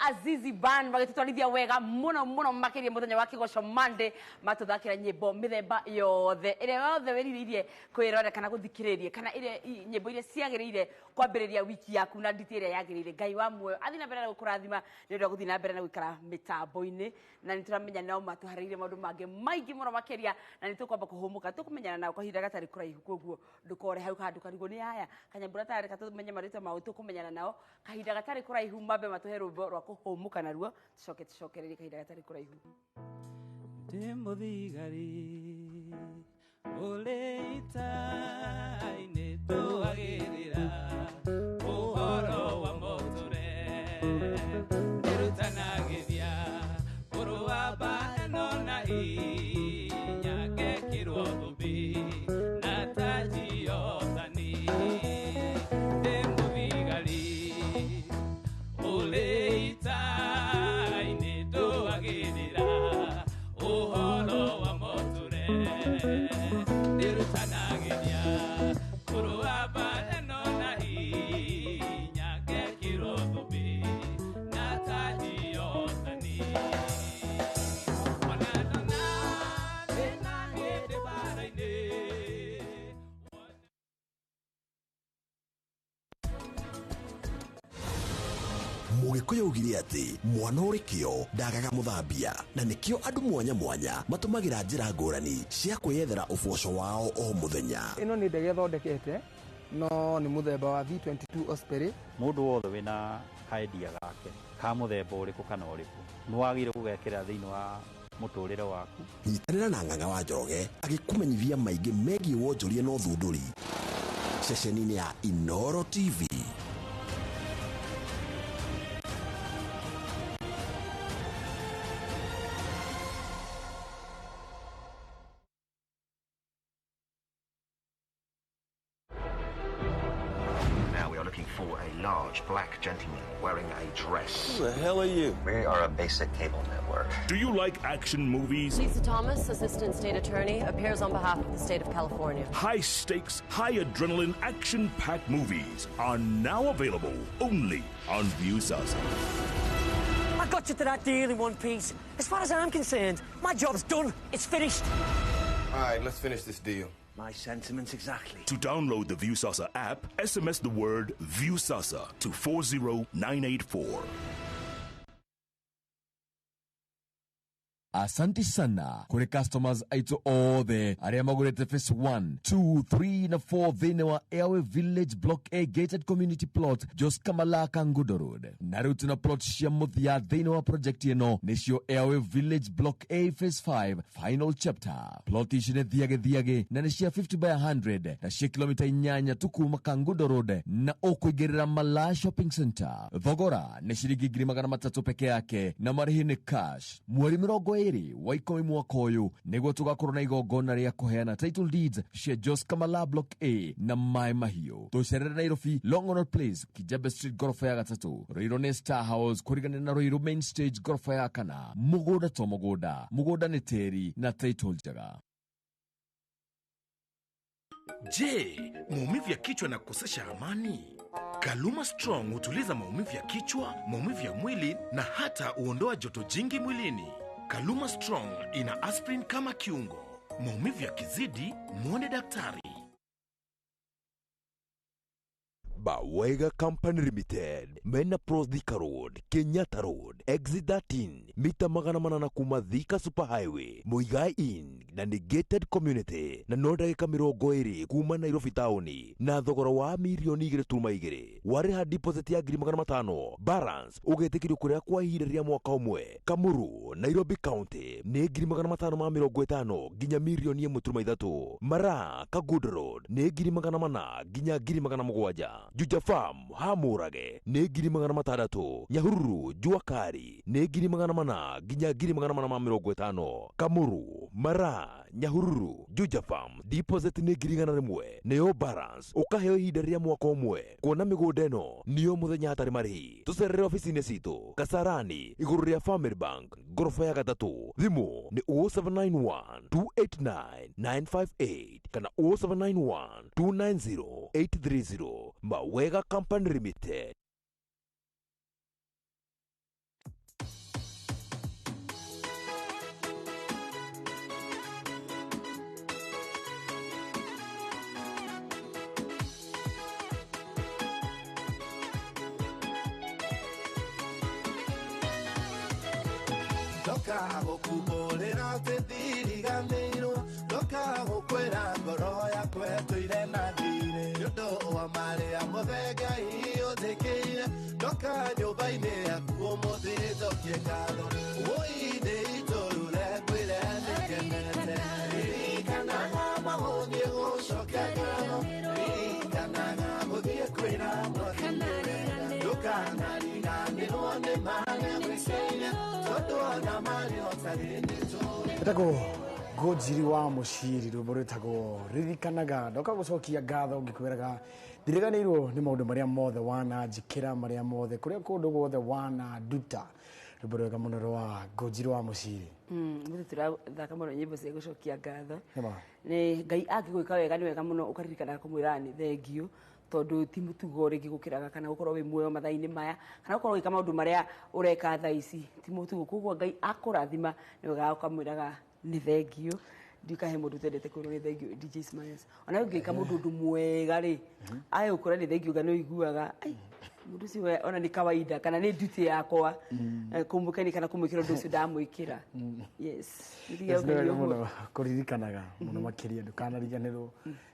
Azizi Band magĩtũtwarithia wega mũno mũno makĩria mũthenya wa kĩgoco Monday, matũthakĩra nyĩmbo mĩthemba yothe ĩrĩa yothe wĩrirĩirie kwĩrorera kana gũthikĩrĩria, kana ĩrĩa nyĩmbo iria ciagĩrĩire kwambĩrĩria wiki yaku na nditi ĩrĩa yagĩrĩire. Ngai wa muoyo athiĩ na mbere na gũkũrathima nĩ ũndũ wa gũthiĩ na mbere na gũikara mĩtambo-inĩ, na nĩ tũramenya no matũharĩirie maũndũ mangĩ maingĩ mũno makĩria, na nĩ tũkwamba kũhũmũka, tũkũmenyana nao kahinda gatarĩ kũraihu, koguo ndũkore hau handũ karigwo nĩ aya kanyambura tarĩ tũmenye marĩtwa mao, tũkũmenyana nao kahinda gatarĩ kũraihu, mambe matũhe rwĩmbo rwa kũhũmũka naruo, tũcoke tũcokererie kahinda gatarĩ kũraihu. Ndĩ mũthigari ũrĩ ita-inĩ, ndũagĩrĩra ũhoro wa mũtũre, ndĩrutanagĩria kũrũa mbara no na hinya, ngekĩrwo thũmbĩ na taji yothani. Ndĩ mũthigari ũrĩ ita-inĩ, ndũagĩrĩra ũhoro wa mũtũre, ndĩrutanagĩria kũrũa mbara no na hinya, ngekĩrwo thũmbĩ na taji yothani. Ona ndona thĩna hĩndĩ mbara-inĩ. Mũgĩkũyũ augire atĩ mwana ũrĩ kĩo ndagaga mũthambia, na nĩkĩo andũ mwanya mwanya matũmagĩra njĩra ngũrani cia kwĩyethera ũboco wao o mũthenya. Ĩno nĩ ndege ĩthondekete, no nĩ mũthemba wa V22 Osprey. Mũndũ wothe wĩna ka idea gake ka mũthemba ũrĩkũ kana ũrĩkũ, nĩ wagĩrĩire gũgekĩra thĩinĩ wa mũtũrĩre waku. Nyitanĩra na Ng'ang'a wa Njoroge agĩkũmenyithia maingĩ megiĩ wonjoria na ũthundũri ceceni-inĩ ya Inoro TV. Now we are looking for a large black gentleman wearing a dress. Who the hell are you? We are a basic cable network. Do you like action movies? Lisa Thomas, Assistant State Attorney, appears on behalf of the state of California. High stakes, high adrenaline, action packed movies are now available only on Viusasa. I got you to that deal in one piece. As far as I'm concerned, my job's done. It's finished. All right, let's finish this deal. My sentiments exactly. To download the Viusasa app, SMS the word Viusasa to 40984. Asanti sana kũrĩ customers aitũ othe arĩa magũrĩte phase 1, 2, 3 na 4 thĩinĩ wa Airway Village Block A gated community plot, Jos Kamala, Kangundo Road. Na rĩu tuna plot cia mũthia thĩinĩ wa project ĩno, nĩcio Airway Village Block A phase 5 final chapter. Plot ici nĩ thiagĩ thiagĩ na nĩ cia 50 by 100 na cia kilomita 8 tu kuma Kangundo Road na ũkũingĩrĩra Mala Shopping Center. Thogora nĩ ciringi 300,000 peke yake na marĩhi nĩ cash. Mweri 20 wa 10 mwaka ũyũ nĩguo tũgakorwo na igongona rĩa kũheana title deeds cia Jos Kamala Block A na Mai Mahiũ. Tũcerere Nairobi, Longonot Place, Kijabe Street, gorofa ya gatatũ. Ruiru nĩ Star House, kũrigania na Ruiru Main Stage, gorofa ya kana. Mũgũnda to mũgũnda, mũgũnda nĩ tĩri na title njega. Je, maumivu ya kichwa na kukosesha amani? Kaluma Strong hutuliza maumivu ya kichwa, maumivu ya mwili na hata huondoa joto jingi mwilini. Kaluma Strong ina aspirin kama kiungo. Maumivu yakizidi, mwone daktari. Bawega Company Limited mena Pros Thika Road, Kenyatta Road, Exit 13, mita 800 kuma Thika Super Highway, Muigai Inn, na nĩ gated community, na no ndagĩka 20 kuma Nairobi taũni, na thogora wa 2.2 mirioni. Warĩha deposit ya 500,000, balance ũgetĩkĩrio kũrĩha kwa ihinda rĩa mwaka ũmwe. Kamuru, Nairobi County, nĩ 550,000 nginya 1.3 mirioni. Mara Kangundo Road nĩ 400,000 nginya 700,000. Juja Farm Hamurage nĩ 600,000. Nyahururu Jua Kari nĩ 400,000 nginya 450,000. Kamuru, Mara, Nyahururu, Juja Farm deposit nĩ 100,000, nayo balance ũkaheo ihinda rĩa mwaka ũmwe. Kuona mĩgũnda ĩno nĩyo mũthenya hatarĩ marĩhi, tũcerere ofici-inĩ citũ Kasarani, igũrũ rĩa Family Bank, ngoroba ya gatatũ. Thimũ nĩ 0791 289 958 kana 0791 290 830. Mawega Company Limited. Ndoka gũkumbũrĩra atĩ ndiriganĩirwo, ndoka gũkwĩra ngoro yakwa ĩtũire na thiirĩ. Nĩ ũndũ wa marĩa mothe Ngai ũnjĩkĩire, ndoka nyũmba-inĩ yaku ũmũthĩ njokie ngatho. Wũi ndĩitũrũre ngwĩre nĩngenete. Ririkanaga magũthiĩ gũcokia ngatho, ririkanaga gũthiĩ kwĩra Mwathani wega. Ndũkanariganĩrwo nĩ marĩa gwĩkĩire, tondũ ona marĩa ũtarĩ nĩtũũĩ. Etagwo Ngũnjiri wa Mũciri, rwĩmbo rwĩtagwo ririkanaga. Ndoka gũcokia ngatho ngĩkwĩraga ndiriganĩirwo nĩ maũndũ marĩa mothe wananjĩkĩra, marĩa mothe kũrĩa kũndũ guothe wananduta. Rwĩmbo rwega mũno rwa Ngũnjiri wa Mũciri. Mũthĩ tũrathaka mũno nyĩmbo cia gũcokia ngatho. Nĩma. Nĩ Ngai angĩgwĩka wega nĩ wega mũno ũkaririkanaga kũmwĩra nĩ thengiũ, tondũ ti mũtugo rĩngĩ gũkĩraga kana gũkorwo wĩ muoyo mathaa-inĩ maya, kana gũkorwo ũgĩka maũndũ marĩa ũreka thaa ici ti mũtugo. Koguo Ngai akũrathima nĩ wega ũkamwĩraga nĩ thengiũ. Ndikahe mũndũ ũtendete kwĩrwo nĩ thengiũ, DJ Smiles. Ona ũngĩka mũndũ ũndũ mwega rĩ, aye gũkwĩra nĩ thengiũ, nĩ ũiguaga ai mũndũ ũcio we ona nĩ kawaida kana nĩ duty yakwa kũmũkenia kana kũmwĩkĩra ũndũ ũcio ndamwĩkĩra. Yes. Nĩ Yes, nĩ wega ũguo. mũno kũririkanaga mũno makĩria, ndũkanariganĩrwo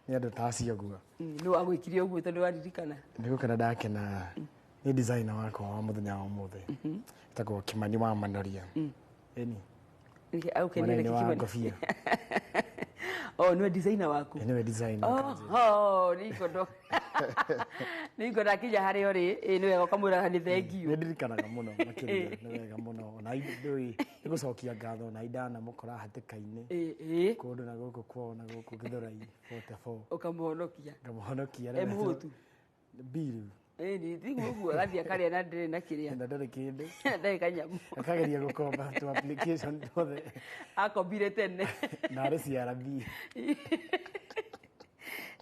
nĩ andũ ta acio ũguo. Nĩ wagwĩkire ũguo tondũ waririkana. Nĩ gũkena ndakena nĩ designer wakwa wa mũthenya wa ũmũthĩ, etagwo Kĩmani wa Manoria. Ĩni. Aũkenire Mwena-inĩ wa Kĩmani. ngobia. Oh, nĩwe designer waku? Nĩwe designer. Oh, nĩ nĩngwenda kinya harĩa ũrĩ, ĩ nĩ wega ũkamwĩra nĩ thengiũ. Nĩ ndirikanaga mũno makĩria, nĩ wega mũno ona ndũĩ nĩ gũcokia ngatho, na indanamũkora hatĩka-inĩ kũndũ na gũkũ kwao na gũkũ Gĩthũrai 44. Ũkamũhonokia. Ngamũhonokia. E mũhũtu. Mbiru. Ĩni tiguo ũguo agathiĩ akarĩa na ndĩrĩ na kĩrĩa. Na ndarĩ kĩndũ. Ndarĩ kanyamũ. Akageria gũkomba tu application tuothe. Akombire tene. Na arĩ CRB.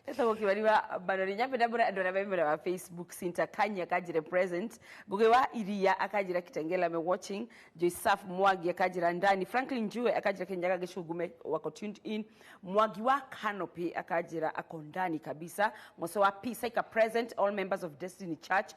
Etagwo Kĩmani wa Manori. Nyambe ndambũre andũ arĩa me mwena wa Facebook. Sinta Kanya akanjĩra present. Ngugi wa Iria akanjĩra Kitengela ame watching. Joysaf Mwangi akanjĩra ndani. Franklin Njue akanjĩra Kinyaga Gĩcungume wako tuned in. Mwangi wa Canopy akanjĩra ako ndani kabisa. Mose wa P Saika present. All members of Destiny Church,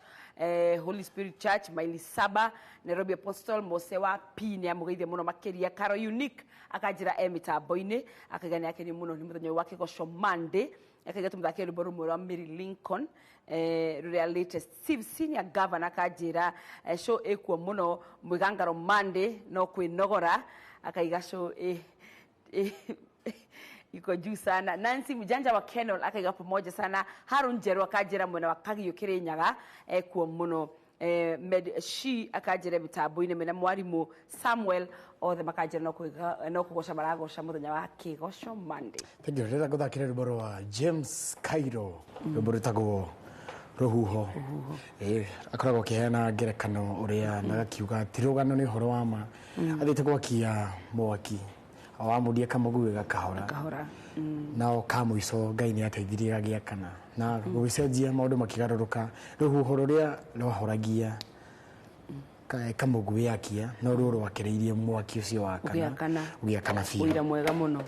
Holy Spirit Church, Maili Saba, Nairobi Apostle. Mose wa P nĩ amũgeithia mũno makĩria. Caro Unique akanjĩra e mĩtambo-inĩ, akaiga nĩ akenio mũno nĩ mũthenya ũyũ wa Kĩgoco Monday. Akaiga tũmũthakĩre rwĩmbo rũmwe rwa Mary Lincoln, rũrĩa latest. Steve Senior Governor akanjĩra show ĩkuo mũno mwĩgangaro Monday no kwĩnogora, akaiga show iko juu sana. Nancy Mjanja wa Kenol akaiga pamoja sana. Harun Njeru akanjĩra mwena wa Kagio Kĩrĩnyaga ekuo mũno. Med she akanjĩra mĩtambo-inĩ mena mwarimũ Samuel, othe makanjĩra no kũgoca maragoca mũthenya wa Kĩgoco Monday. Thank you. Ndĩrenda gũthakĩra rwĩmbo rwa James Cairo, rwĩmbo rwĩtagwo Rũhuho. Akoragwo akĩheana ngerekano ũrĩa na agakiuga ti rũgano nĩ ũhoro wa ma. Athiĩte gwakia mwaki wamundia kamũguĩ gakahora, Gakahora. Nao ka mũico Ngai nĩ ateithirie gagĩakana na gũgĩcenjia maũndũ makĩgarũrũka. Rũhuho rũrĩa rwahoragia kamũguĩ akia no ruo rwakĩrĩirie mwaki ũcio wakana Ũgĩakana. Ũgĩakana biũ. Ũira mwega mũno.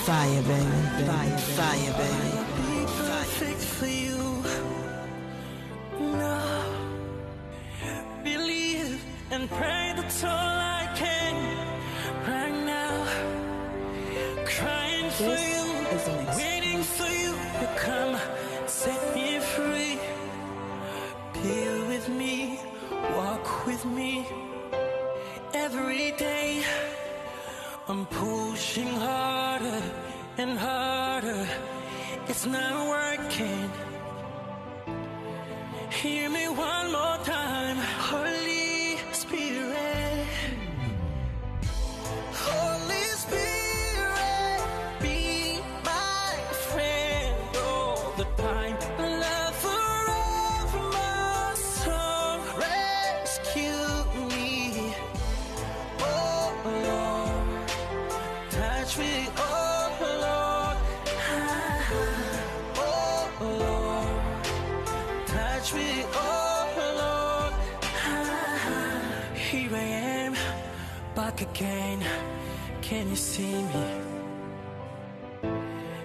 Fire, baby. Fire, fire, baby. Be perfect for you. No. Believe and pray that's all I can right now. Crying for you, waiting for you to come set me free. Be with me, walk with me every day. I'm pushing harder and harder. It's not working. Hear me one more time, Holy Spirit. Holy Spirit, be my friend all the time. Lover of my soul, rescue me. Oh Lord, touch me, oh Lord. Oh Lord, touch me, oh Lord. Here I am, back again. Can you see me?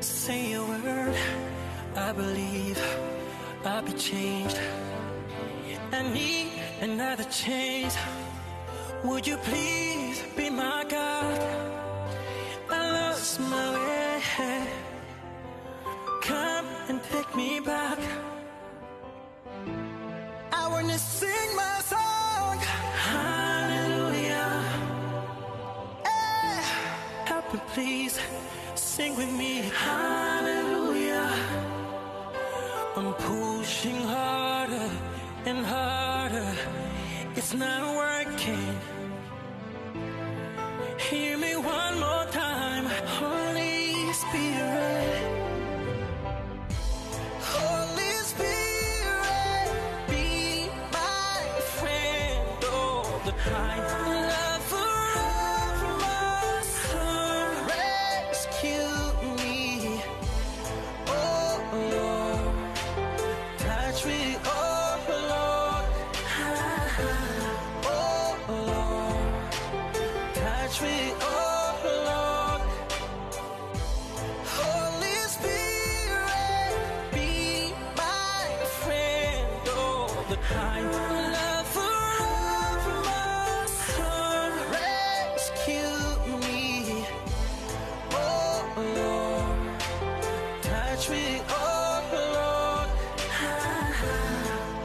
Say a word, I believe I'll be changed. I need another chance. Would you please be my God? I lost my way. Come and pick me back. I wanna sing my song. Hallelujah. Hey, help me please. Sing with me. Hallelujah. I'm pushing harder and harder. It's not working. Hear me one more time, Holy Spirit. Holy Spirit, be my friend all the time. Lover of my soul, rescue me. Oh Lord, touch me, oh Lord. Oh Lord, touch me, oh Lord. Holy Spirit, be my friend all the time. Lover of my soul, rescue me. Oh Lord, touch me, oh Lord.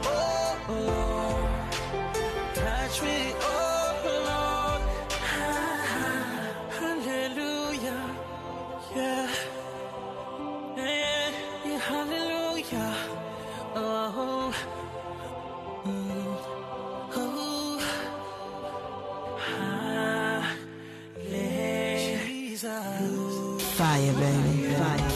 Oh Lord, touch me, oh Lord. Hallelujah, yeah, yeah, yeah, hallelujah. Oh, oh, hallelujah. Fire, baby. Fire.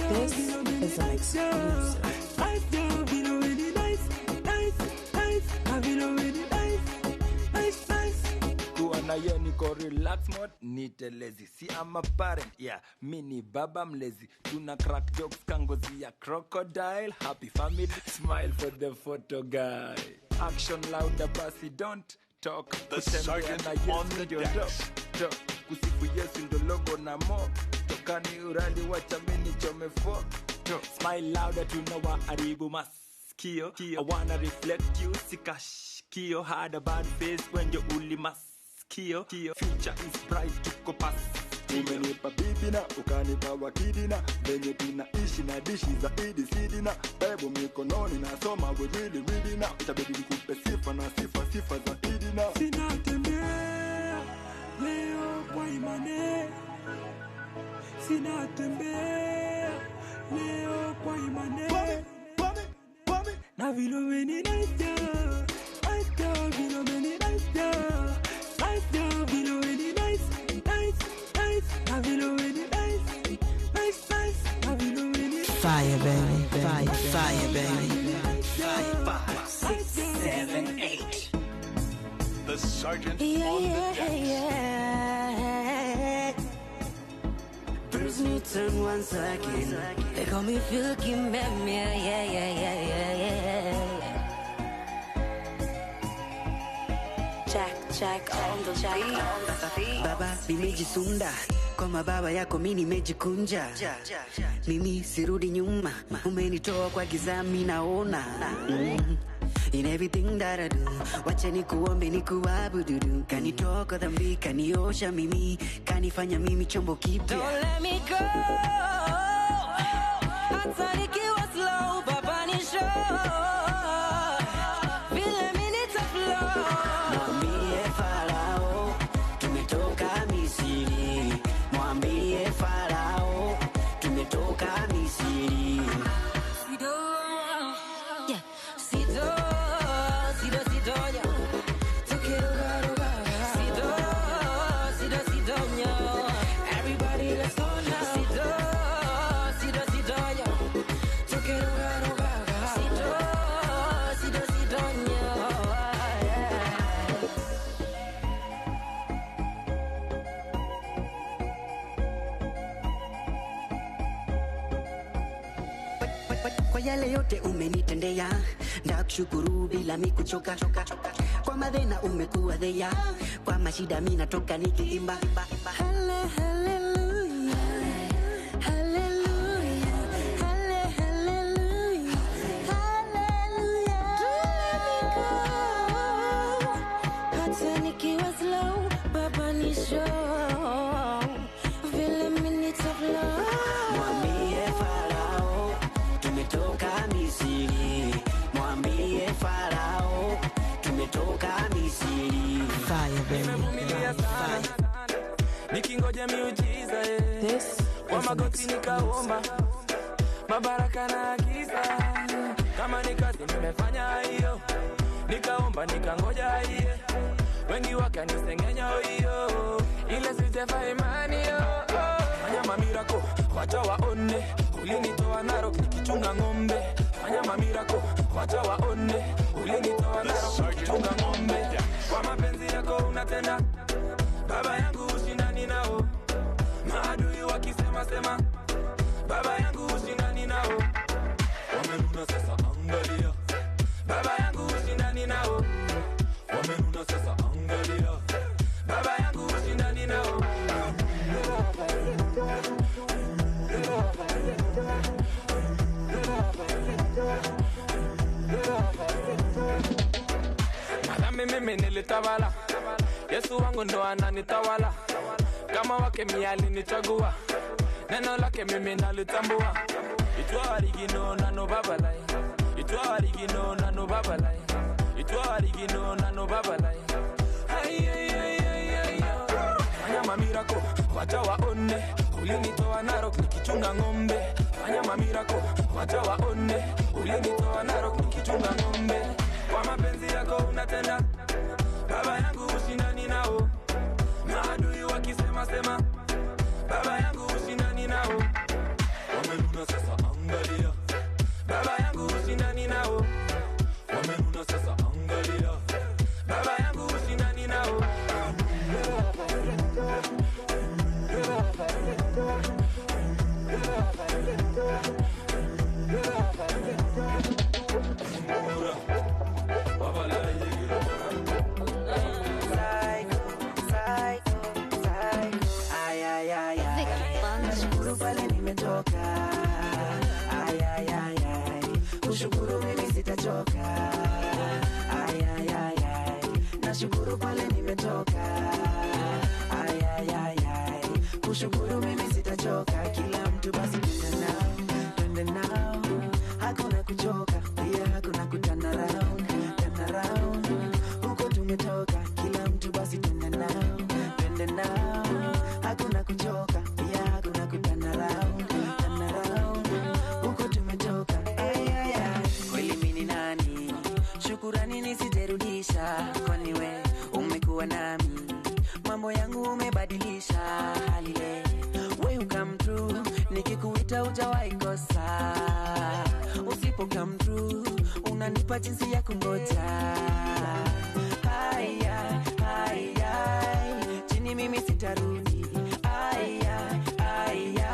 This is an exclusive. Kuwa na ye niko relax mode, nitelezi. Si I'm a parent, yeah, mi ni baba mlezi. Tuna crack jokes kangozi ya crocodile. Happy family, smile for the photo guy. Action louder basi don't talk. The Kutembea sergeant na Yesu on the ndio decks. top. Kusifu Yesu ndo logo na mo. Tokani uradi wacha mimi nichome photo. Smile louder tunawaharibu masikio. I wanna reflect you sikashikio. Had a bad face when you ulimaskio. Future is bright tuko past. Umenipa bibi na ukanipa wakidi na venye tunaishi na dishi zaidi sidina Bible mikononi nasoma we really reading na itabidi nikupe sifa na sifa sifa zaidi na Sinatembea leo kwa imani, sinatembea leo kwa imani. Na vile umeninaita, aita vile umeninaita, aita vile umeninaita, nice, nice, na vile umeninaita, nice, nice, na vile umeninaita. Fire, baby. Fire, fire, baby. Fire. 5, 6, 7, 8. The sergeant Yeah, on the yeah, decks. yeah. There's Newton once again. They call me Phil Kimemia, yeah, yeah, yeah, yeah, yeah. Jack, Jack on the beat. Baba, nimejisunda kwa mababa yako, mi nimejikunja, mimi sirudi nyuma, umenitoa kwa giza, mi naona. In everything that I do, wacha nikuombe nikuabudu, kanitoa kwa dhambi, kaniosha mimi, kanifanya mimi chombo kipya. Don't let me go, hata nikiwa slow, baba ni show vile mi nitaflow. Mwambie Farao tumetoka Misri, mwambie Farao tumetoka Misri. Sido, yeah, sido, sido, sido, yeah. Tukirugaruga. Sido, sido, sido, yeah. Everybody let's go now. Sido, sido, sido, yeah. Tukirugaruga. Sido, sido, sido, yeah. Kwa yale yote umenitendea, ndakushukuru bila mi kuchoka. Kwa madhena umekuwa dhea, kwa mashida mi natoka nikiimba. Hale, haleluya, haleluya, hale, haleluya, haleluya. Don't let me go. Hata nikiwa slow, baba ni show vile mi nitaflow. Mwambie Farao tumetoka Misri, mwambie Farao tumetoka Misri. Fire, baby. Nimevumilia sana nikingoja miujiza kwa magoti nikaomba mabaraka na agiza, kama ni kazi nimefanya hiyo, nikaomba nikangoja hiyo, wengi wakanisengenya hiyo, ile sijafa imani yo. Fanya mamirako wacha waone, ulinitoa Narok nikichunga ng'ombe. Fanya mamirako wacha waone, ulinitoa Narok nikichunga ng'ombe. Kwa mapenzi yako unatenda baba yangu, ushindani nao maadui wakisema sema, baba yangu ushindani nao wamenuna sasa, angalia baba yangu ushindani nao wamenuna sasa, angalia baba yangu ushindani nao. Madhambi mimi nilitawala, Yesu wangu ndo ananitawala, kama wake mimi alinichagua, neno lake mimi nalitambua. Itwa origino na no babalai, itwa origino na no babalai, itwa origino na no babalai. Ai ai ai ai ai, fanya mamirako wacha waone, ulinitoa Narok nikichunga ng'ombe. Fanya mamirako wacha waone, ulinitoa Narok nikichunga ng'ombe. Kwa mapenzi yako unatenda baba yangu, ushindani nao maadui wakisema sema, baba yangu ushindani nao wamenuna sasa, angalia baba yangu ushindani nao wamenuna sasa, angalia baba yangu ushindani nao. Ay, ay, ay, ay. Nashukuru pale nimetoka. Ay, ay, ay, ay. Kushukuru mimi sitachoka. Ay, ay, ay, ay. Nashukuru pale nimetoka. Ay, ay, ay, ay. Kushukuru mimi sitachoka. Kila mtu basi twende nao, twende nao. Hakuna kuchoka, pia hakuna kuturn around, turn around. Huko tumetoka, kila mtu basi twende nao, twende nao. Hakuna kuchoka, pia hakuna kuturn around, turn around. Huko tumetoka. Ay, ay, ay. Kweli mimi ni nani? Shukurani nisijerudisha, kwani we umekuwa nami, mambo yangu umebadilisha. Halile we come through, nikikuita hujawahi kosa. Usipo come through, unanipa jinsi ya kungoja. Haya, haya, chini mimi sitarudi. Aya, aya,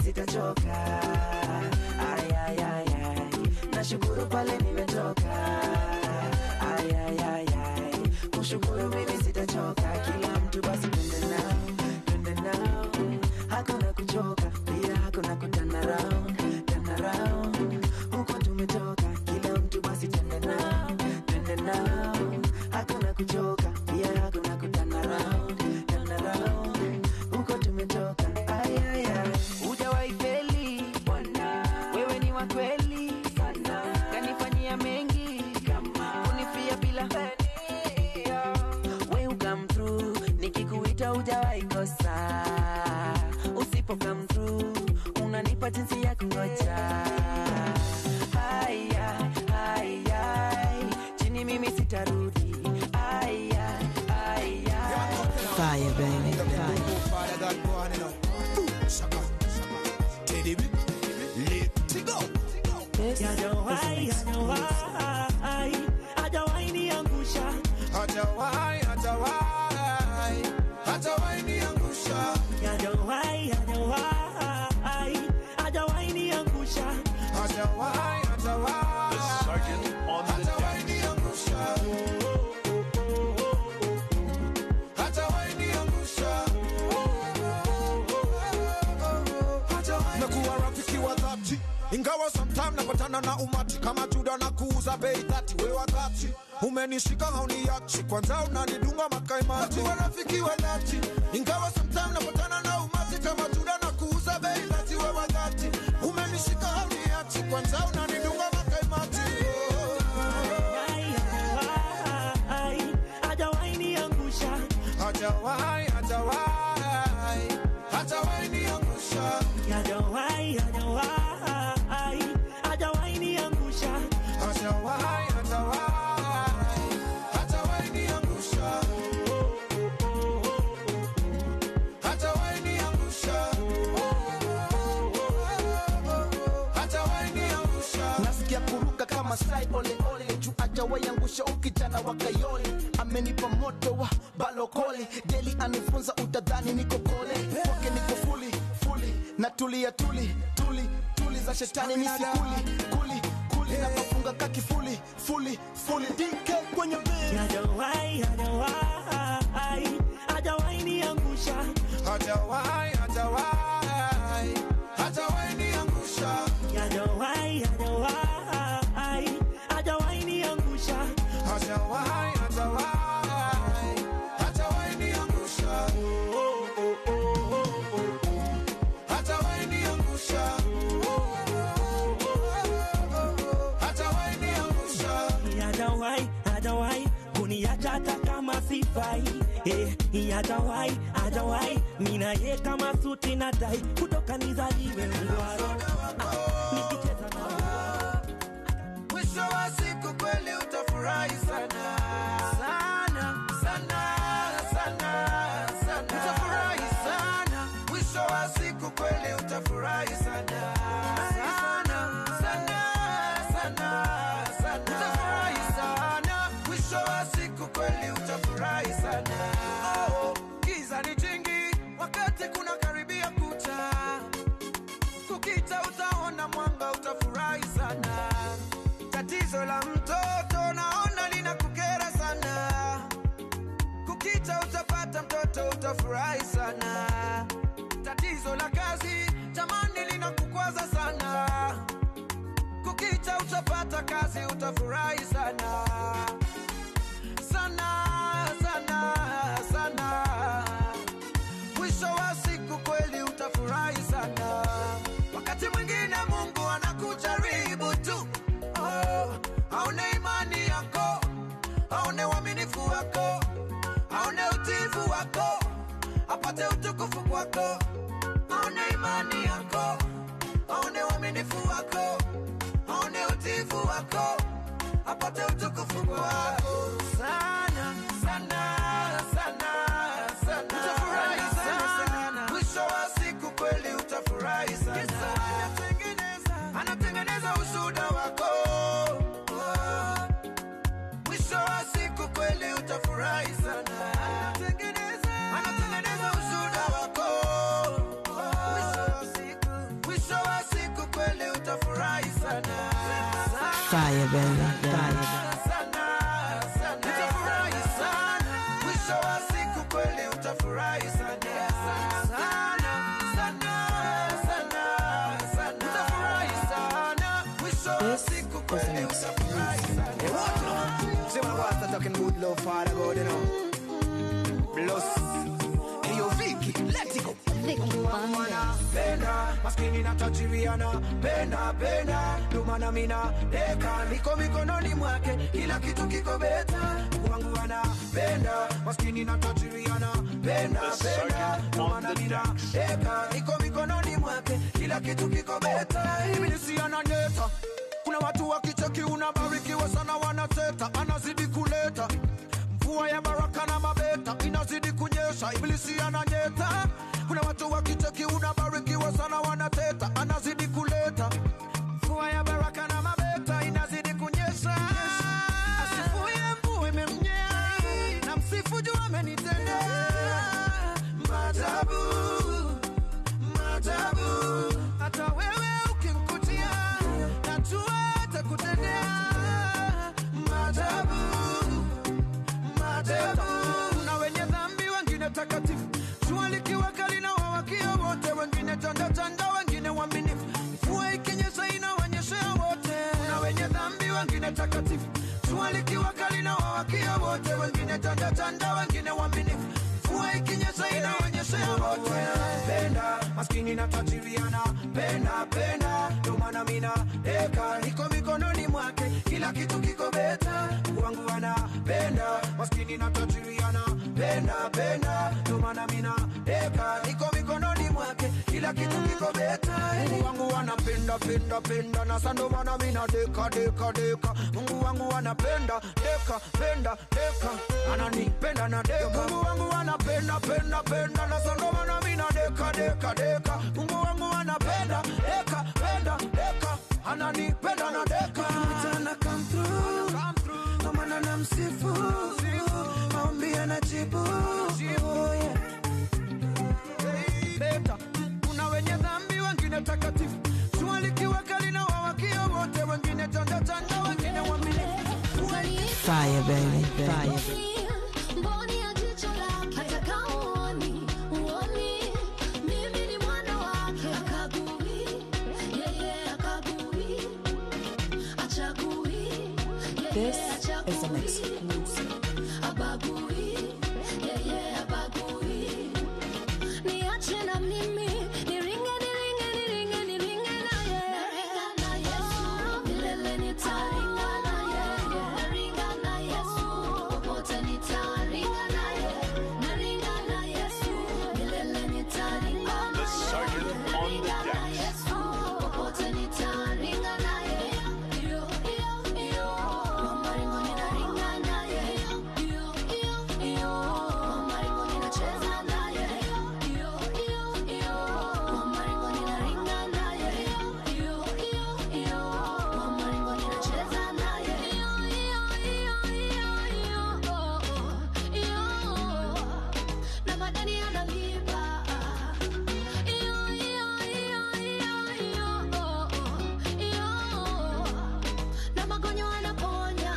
sitachoka. Ay, ay, ay, ay. Nashukuru pale nimetoka. Ay, ay, ay, ay. Kushukuru mimi sitachoka. Kila mtu basi twende nao, twende nao. Hakuna kuchoka, pia hakuna kuturn around, turn around. Huko tumetoka, kila mtu basi twende nao, twende nao. Hakuna kuchoka, pia hakuna kuturn around, turn around. Huko tumetoka, ay, ay, ay. Hujawahi feli, bwana. Wewe ni wa kweli sana. Kanifanyia mengi, kunifia bila we come through, nikikuita hujawahi kosa. Usipo come through, unanipa jinsi ya kungoja. Haya, haya, chini mimi sitarudi. Haya, haya. Fire, baby. Fire. This is an exclusive. Hajawahi niangusha. Hajawahi, hajawahi, hajawahi niangusha. Hajawahi, hajawahi, hajawahi niangusha. Hajawahi, hajawahi, The sergeant on the hajawahi niangusha. Hajawahi niangusha. Hajawahi. Nakuwa rafiki wa dhati, ingawa sometime napatana na umati kama Juda na kuuza bei dhati. We wakati umenishika hauniachi, kwanza unanidunga makaimati. Nakuwa rafiki wa dhati, ingawa sometime napatana na umati kama Juda na kuuza bei dhati. We wakati umenishika hauniachi, kwanza unanidunga makaimati. Hajawahi niangusha. Hajawahi, hajawahi, hajawahi niangusha. Hajawahi, hajawahi, hajawahi niangusha. Hajawahi, hajawahi, hajawahi niangusha. Hajawahi niangusha. Hajawahi niangusha. Nasikia kuruka kama sai ole ole juu hajawahi angusha ukijana wa Kayole. Amenipa moto wa balokole deli anifunza utadhani niko kole kwake niko fuli fuli na tulia tuli tuli tuli za shetani nisikuli kuli kuli na mafunga kakifuli fuli fuli DK kwenye beat. Hajawahi, hajawahi, hajawahi niangusha. Hajawahi, hajawahi, hajawahi niangusha. Hajawahi, hajawahi, hajawahi niangusha. Hajawahi, hajawahi, hajawahi niangusha. Hajawahi niangusha. Hajawahi niangusha. Hajawahi, hajawahi kuniacha hata kama sifai. Hajawahi, hajawahi mimi na ye kama suti na tai kutoka nizaliwe ngwaro. Nikicheza na Mwisho wa siku kweli utafurahi sana. Sana, sana, sana, sana. Utafurahi sana. Mwisho wa siku kweli utafurahi sana. Sana, sana, sana, sana. Utafurahi sana. Mwisho wa siku kweli utafurahi sana. Oh, giza ni jingi wakati kuna karibia kucha. Kukicha utaona mwanga utafurahi sana. Tatizo la mtoto naona linakukera sana. Kukicha utapata mtoto utafurahi sana. Tatizo la kazi jamani linakukwaza sana. Kukicha utapata kazi utafurahi sana. Sana, sana, sana. Mwisho wa siku kweli utafurahi sana. Wakati mwingine Mungu anakujaribu tu. Oh, aone imani yako, aone uaminifu wako, aone utiifu wako, apate utukufu kwako. Aone imani yako, aone uaminifu wako, aone utiifu wako, apate utukufu kwako. Sana, sana, sana, sana. Utafurahi sana. Mwisho wa siku kweli utafurahi sana. Yesu anatengeneza ushuhuda wako. Mwisho wa siku kweli utafurahi sana. Anatengeneza ushuhuda wako. Fire, baby. Fire. Utafurahi sana. Mwisho wa siku kweli utafurahi sana. Sana, sana, sana, sana. Utafurahi sana. Mwisho wa siku kweli utafurahi sana. See my boss talking good love, Father God, you know. Bless. Hey, yo, Vicky, let it go. Penda, maskini na tajiriana. Penda, penda, ndo maana mina deka. Niko mikononi mwake, kila kitu kiko beta. Mungu wangu anapenda, maskini na tajiriana. Penda, penda, ndo maana mina deka. Niko mikononi mwake, kila kitu kiko beta. Ibilisi ananeta. Kuna watu wakicheki unabarikiwa sana wanateta. Anazidi kuleta mvua ya baraka na mabeta, inazidi kunyesha, ibilisi ananyeta. Kuna watu wakicheki unabarikiwa sana wanateta, anazidi kuleta mvua ya baraka na mabeta, inazidi kunyesha. Asifuye mvua imemnyea, na msifu juu amenitendea maajabu, maajabu. Hata wewe ukimkutia, najua atakutendea maajabu, maajabu. Kuna wenye dhambi, wengine takatifu. Jua likiwaka linawawakia wote, wengine tanda tanda, wengine waaminifu. Mvua ikinyesha inawanyeshea wote. Kuna wenye dhambi, wengine takatifu. Jua likiwaka linawawakia wote, wengine tanda tanda, wengine waaminifu. Mvua ikinyesha inawanyeshea wote. Penda maskini na tajiriana, penda penda, ndo maana mina deka. Niko mikononi mwake, kila kitu kiko beta. Mungu wangu anapenda, maskini na tajiriana, penda penda, ndo maana mina deka. Niko mikononi mwake, kila kitu kiko beta. Mungu wangu anapenda penda penda, na sasa ndo maana mina deka deka deka. Mungu wangu anapenda deka penda deka, ananipenda na deka. Mungu wangu anapenda penda penda, na sasa ndo maana mina deka deka deka. Mungu wangu anapenda deka penda deka, ananipenda na deka. Mchana come through, ndo maana namsifu, maombi anajibu. Oh, yeah. Beta. Kuna wenye dhambi, wengine takatifu. Jua likiwaka linawawakia wote, wengine tanda tanda, wengine waaminifu. Fire, baby. Fire. Mboni ya jicho lake, hata kama huoni, huoni, mimi ni mwana wake. Akagui, yeye akagui, achagui, yeye This is an achagui, exclusive. abagui, yeye abagui. Niache na mimi, niringe, niringe, niringe, niringe naye. Naringa na Yesu, milele nitaringa na yeye. Naringa na Yesu, popote nitaringa naye. Naringa na Yesu, milele nitaringa The naye. Sergeant on the Naringa na decks. Yesu, popote nitaringa naye. Iyo, iyo, iyo, kwa maringo ninaringa naye. Iyo, iyo, iyo, kwa maringo ninacheza naye. Iyo, iyo, iyo, kwa maringo ninaringa naye. Iyo, iyo, iyo, kwa maringo ninacheza naye. Iyo, iyo, iyo, iyo, iyo, oh, oh, iyo, na madeni analipa. Iyo, iyo, iyo, iyo, iyo, oh, oh, iyo, na magonjwa anaponya.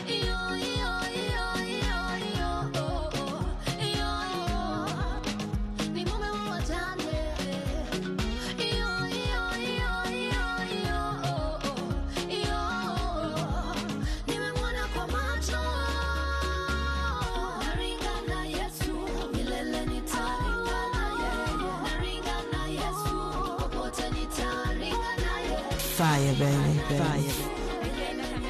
Iyo, iyo, iyo, iyo, iyo, oh, oh, iyo, ni mume wa wajane. Iyo, iyo, iyo, iyo, iyo, oh, oh, iyo, nimemwona kwa macho. Naringa na Yesu, milele nitaringa na yeye. Naringa na Yesu, popote nitaringa na yeye. Fire, baby. Fire.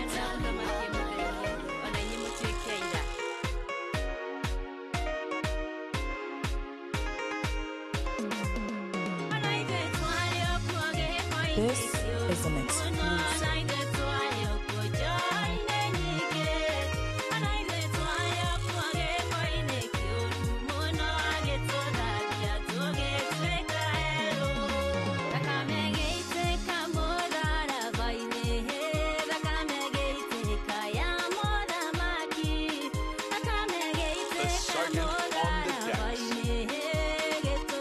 This is an exclusive. The Sergeant on the decks. Get to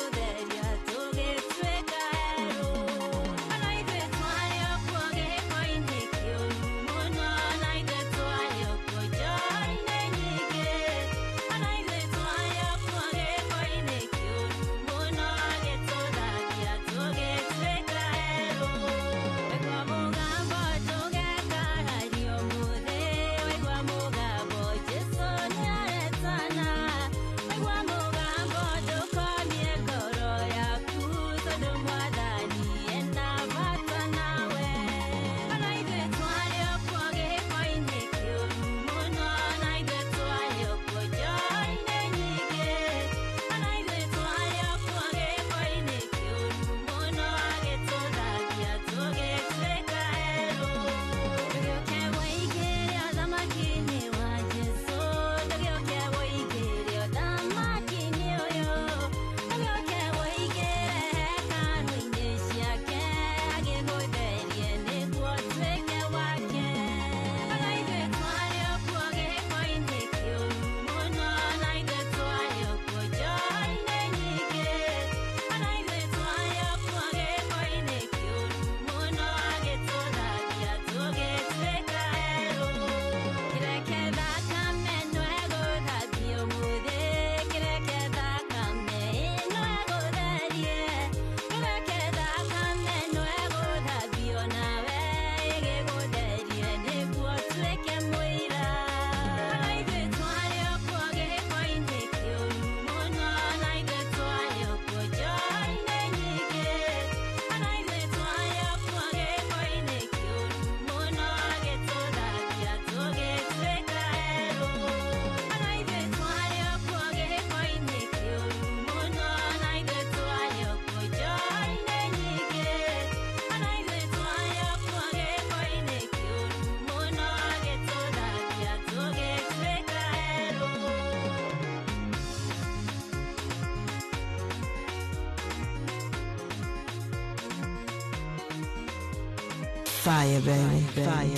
Fire, baby. Fire.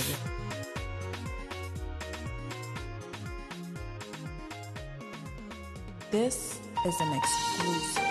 This is an exclusive.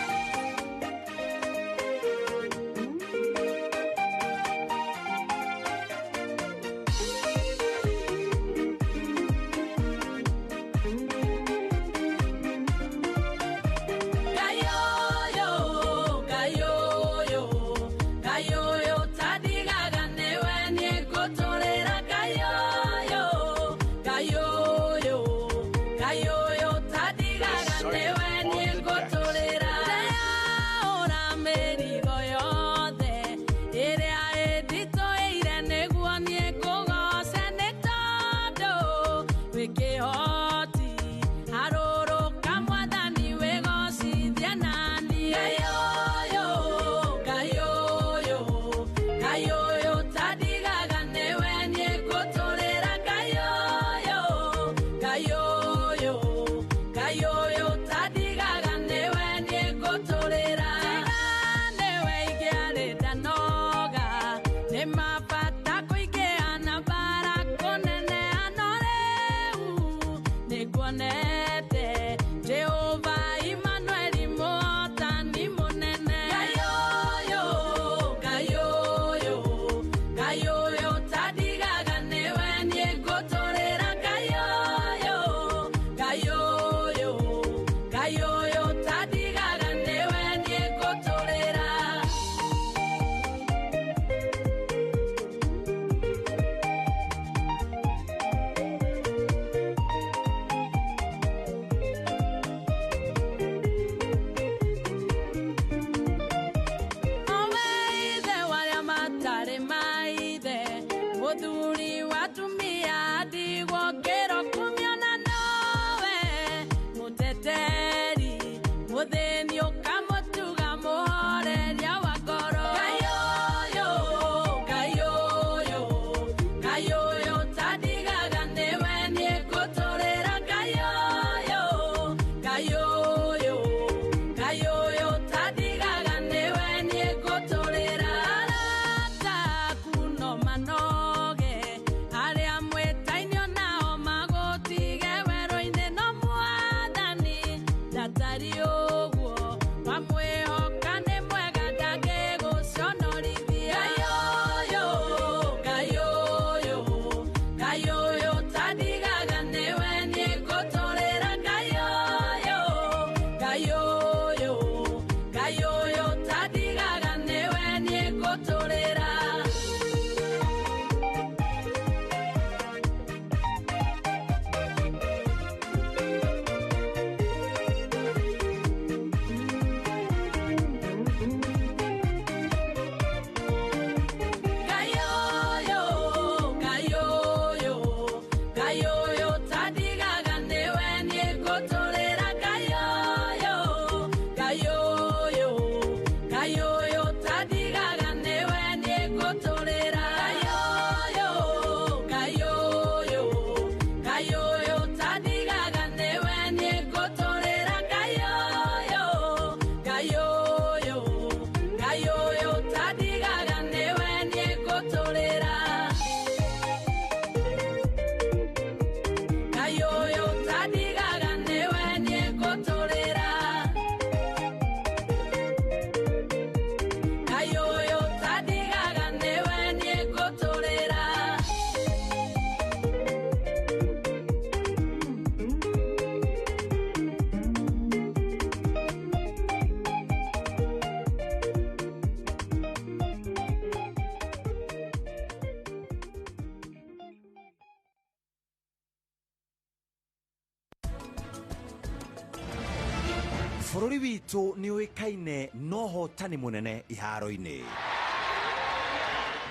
Bũrũri witũ nĩ ũĩkaine na ũhotani mũnene iharo-inĩ.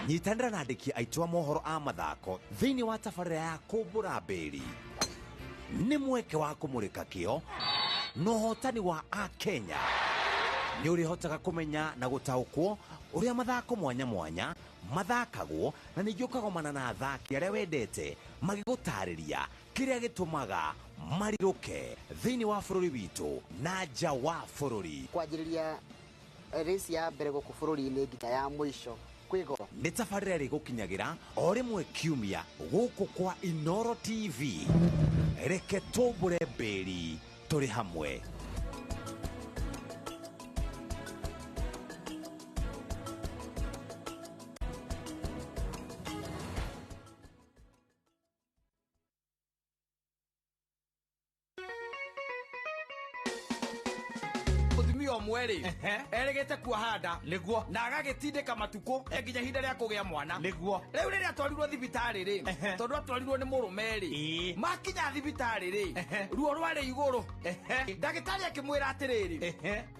Nyitanĩra na andĩki aitũ a mohoro a mathako thĩinĩ wa tabarĩra ya kũmbũra mbĩri. Nĩ mweke wa kũmũrĩka kĩo na ũhotani wa Akenya. Nĩ ũrĩhotaga kũmenya na gũtaũkwo ũrĩa mathako mwanya mwanya mathakagwo na ningĩ ũkagomana na athaki arĩa wendete magĩgũtarĩria kĩrĩa gĩtũmaga marirũke thĩinĩ wa bũrũri witũ na nja wa bũrũri. Kwanjĩrĩria race ya mbere gũkũ bũrũri-inĩ nginya ya mũico Kwĩgo. Nĩ tabarĩra ĩrĩgũkinyagĩra o rĩmwe kiumia gũkũ kwa Inoro TV. Reke tũmbũre mbĩri tũrĩ hamwe. Mũtumia ũmwe rĩ erĩgĩte kuoha nda nĩguo na agagĩtindĩka matukũ nginya ihinda rĩa kũgĩa mwana nĩguo. Rĩu rĩrĩa atwarirwo thibitarĩ rĩ, tondũ atwarirwo nĩ mũrũme rĩ, makinya thibitarĩ rĩ, ruo rwarĩ igũrũ. Ndagĩtarĩ akĩmwĩra atĩrĩrĩ,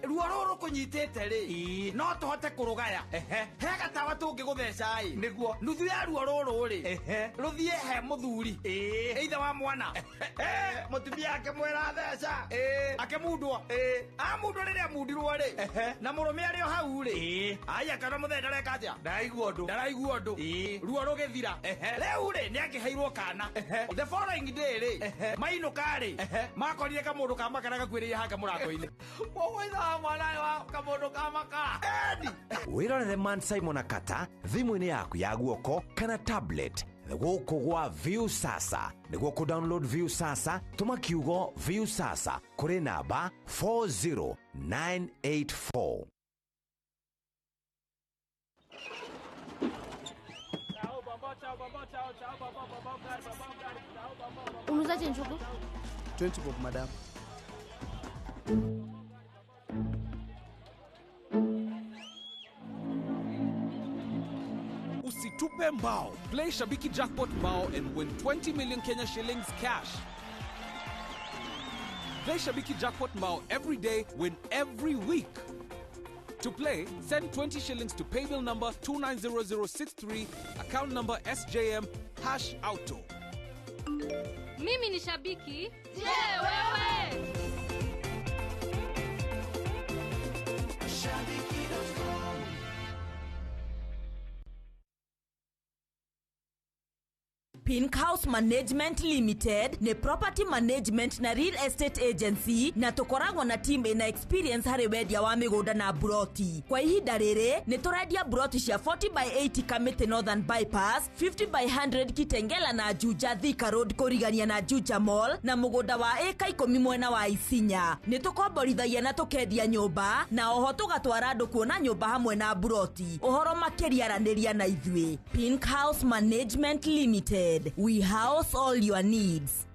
ruo rũrũ rũkũnyitĩte rĩ, no tũhote kũrũgaya, he gatawa tũngĩgũtheca ĩ, nĩguo nuthu ya ruo rũrũ rĩ rũthiĩ he mũthuri ithe wa mwana. Mũtumia akĩmwĩra theca, akĩmundwo. Amundwo rĩrĩa amundirwo rĩ, na mũrũme arĩ o hau rĩ, ai akana mũthee ndareka atĩa, ndaraigua ũndũ, ndaraigua ũndũ, ruo rũgĩthira. Rĩu rĩ nĩ akĩheirwo kana. The following day rĩ, mainũka rĩ, makorire kamũndũ ka makara gakuĩrĩire hake mũrango-inĩ. Koguo ithe wa mwana wa kamũndũ ka makara. Wĩrorere Man Simon Akata thimũ-inĩ yaku ya guoko kana tablet gũkũ gwa View Sasa. Nĩguo kũ download View Sasa, tũma kiugo View Sasa kũrĩ namba 40984. Unauzaje njugu? 20 bob madam. Usitupe mbao. Play Shabiki Jackpot Mbao and win 20 million Kenya shillings cash. Play Shabiki Jackpot Mbao every day, win every week. To play, send 20 shillings to paybill number 290063, account number SJM #auto. Mimi ni shabiki. Je, wewe? Shabiki.com. Pink House Management Limited ni property management na real estate agency na tukoragwo na team ina experience harĩ wendia wa mĩgũnda na buroti. Kwa ihinda rĩrĩ nĩ tũrendia buroti cia 40 by 80 Kamiti Northern Bypass, 50 by 100 Kitengela na Juja Thika Road kũrigania na Juja Mall na mũgũnda wa ĩka 10 mwena wa Isinya. Nĩ tũkomborithagia na tũkendia nyũmba na oho tũgatwara andũ kuona nyũmba hamwe na buroti. Ũhoro makĩria aranĩria na ithuĩ. Pink House Management Limited. We house all your needs.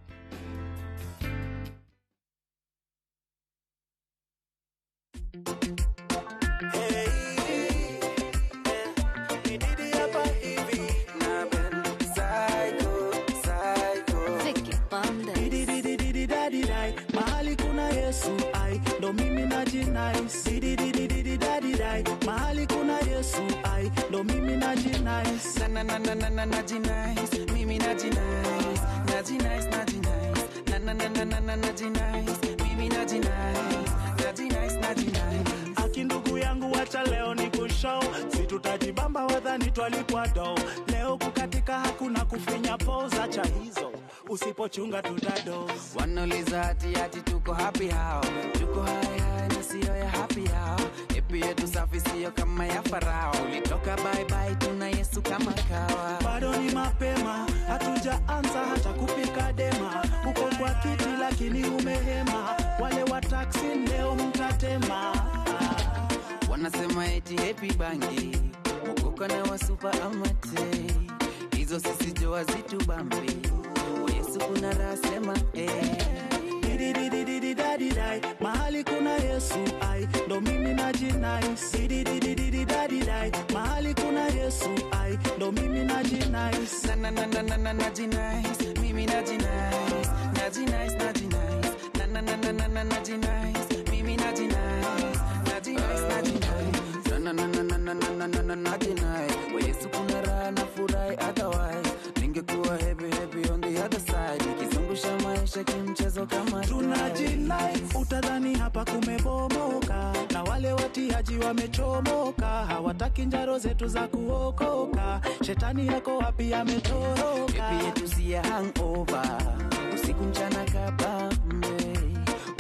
Mahali kuna Yesu ai ndo mimi najinai. Sididididididai mahali kuna Yesu ai ndo mimi najinai. Na na na na na najinai. Mimi najinai. Najinai najinai. Na na na na na na najinai. Mimi najinai. Najinai najinai. Aki ndugu yangu wacha leo ni kushow. Situtajibamba wadhani twalipwa do. Leo kukatika hakuna kufinya pose, acha hizo. Usipochunga tutadoze. Wanauliza hati hati tuko happy how. Tuko high high na sio ya happy how. Epi yetu safi sio kama ya Farao. Ulitoka bye bye tuna Yesu kama kawa. Bado ni mapema, hatujaanza hata kupika dema. Uko kwa kiti lakini umehema. Wale wa taxi leo mtatema. Wanasema eti happy bangi. Mukoka na wasupa amate. Hizo sisi joa zitubambi. Yesu kuna raha sema eh. Dididididididai mahali kuna Yesu ai ndo mimi najinai. Dididididididai mahali kuna Yesu ai ndo mimi najinai. Na na na na na najinai. Mimi najinai. Najinai najinai. Na na na na na najinai. Mimi najinai. Najinai najinai. Na na na na na na na na najinai. Kwa Yesu kuna raha na furahi otherwise. Ningekuwa happy happy on the other side. Nikizungusha maisha kimchezo kama tunajinai. Utadhani hapa kumebomoka na wale watiaji wamechomoka. Hawataki njaro zetu za kuokoka. Shetani yako wapi ametoroka. Happy yetu si ya hangover. Usiku mchana kabambe.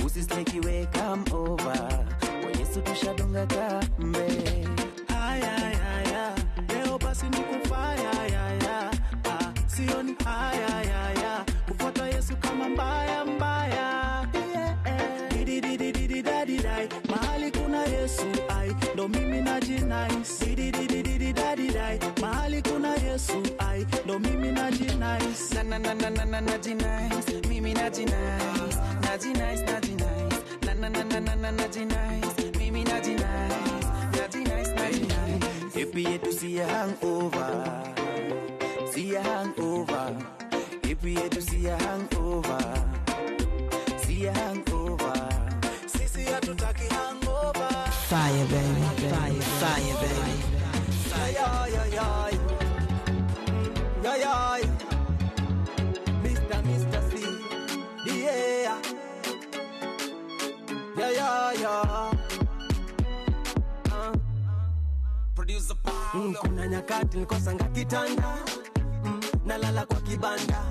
Usisnekiwe come over. Kwa Yesu tushadonga kambe. Haya haya leo najinice. Di di di di di da di dai. Mahali kuna Yesu ai, ndo mimi najinice. Na na na na na na najinice. Mimi najinice. Najinice, najinice. Na na na na na na najinice. Mimi najinice. Najinice, najinice. If you to see a hangover, see a hangover. If we to see a hangover, see a hangover. Sisi hatutaki hangover. Fire baby, fire, fire baby. Fire, yeah, yeah, yeah, yeah. Mr. Mr. C, yeah, yeah, yeah, yeah. Producer Paulo. Kuna nyakati nilikosanga kitanda, nalala kwa kibanda,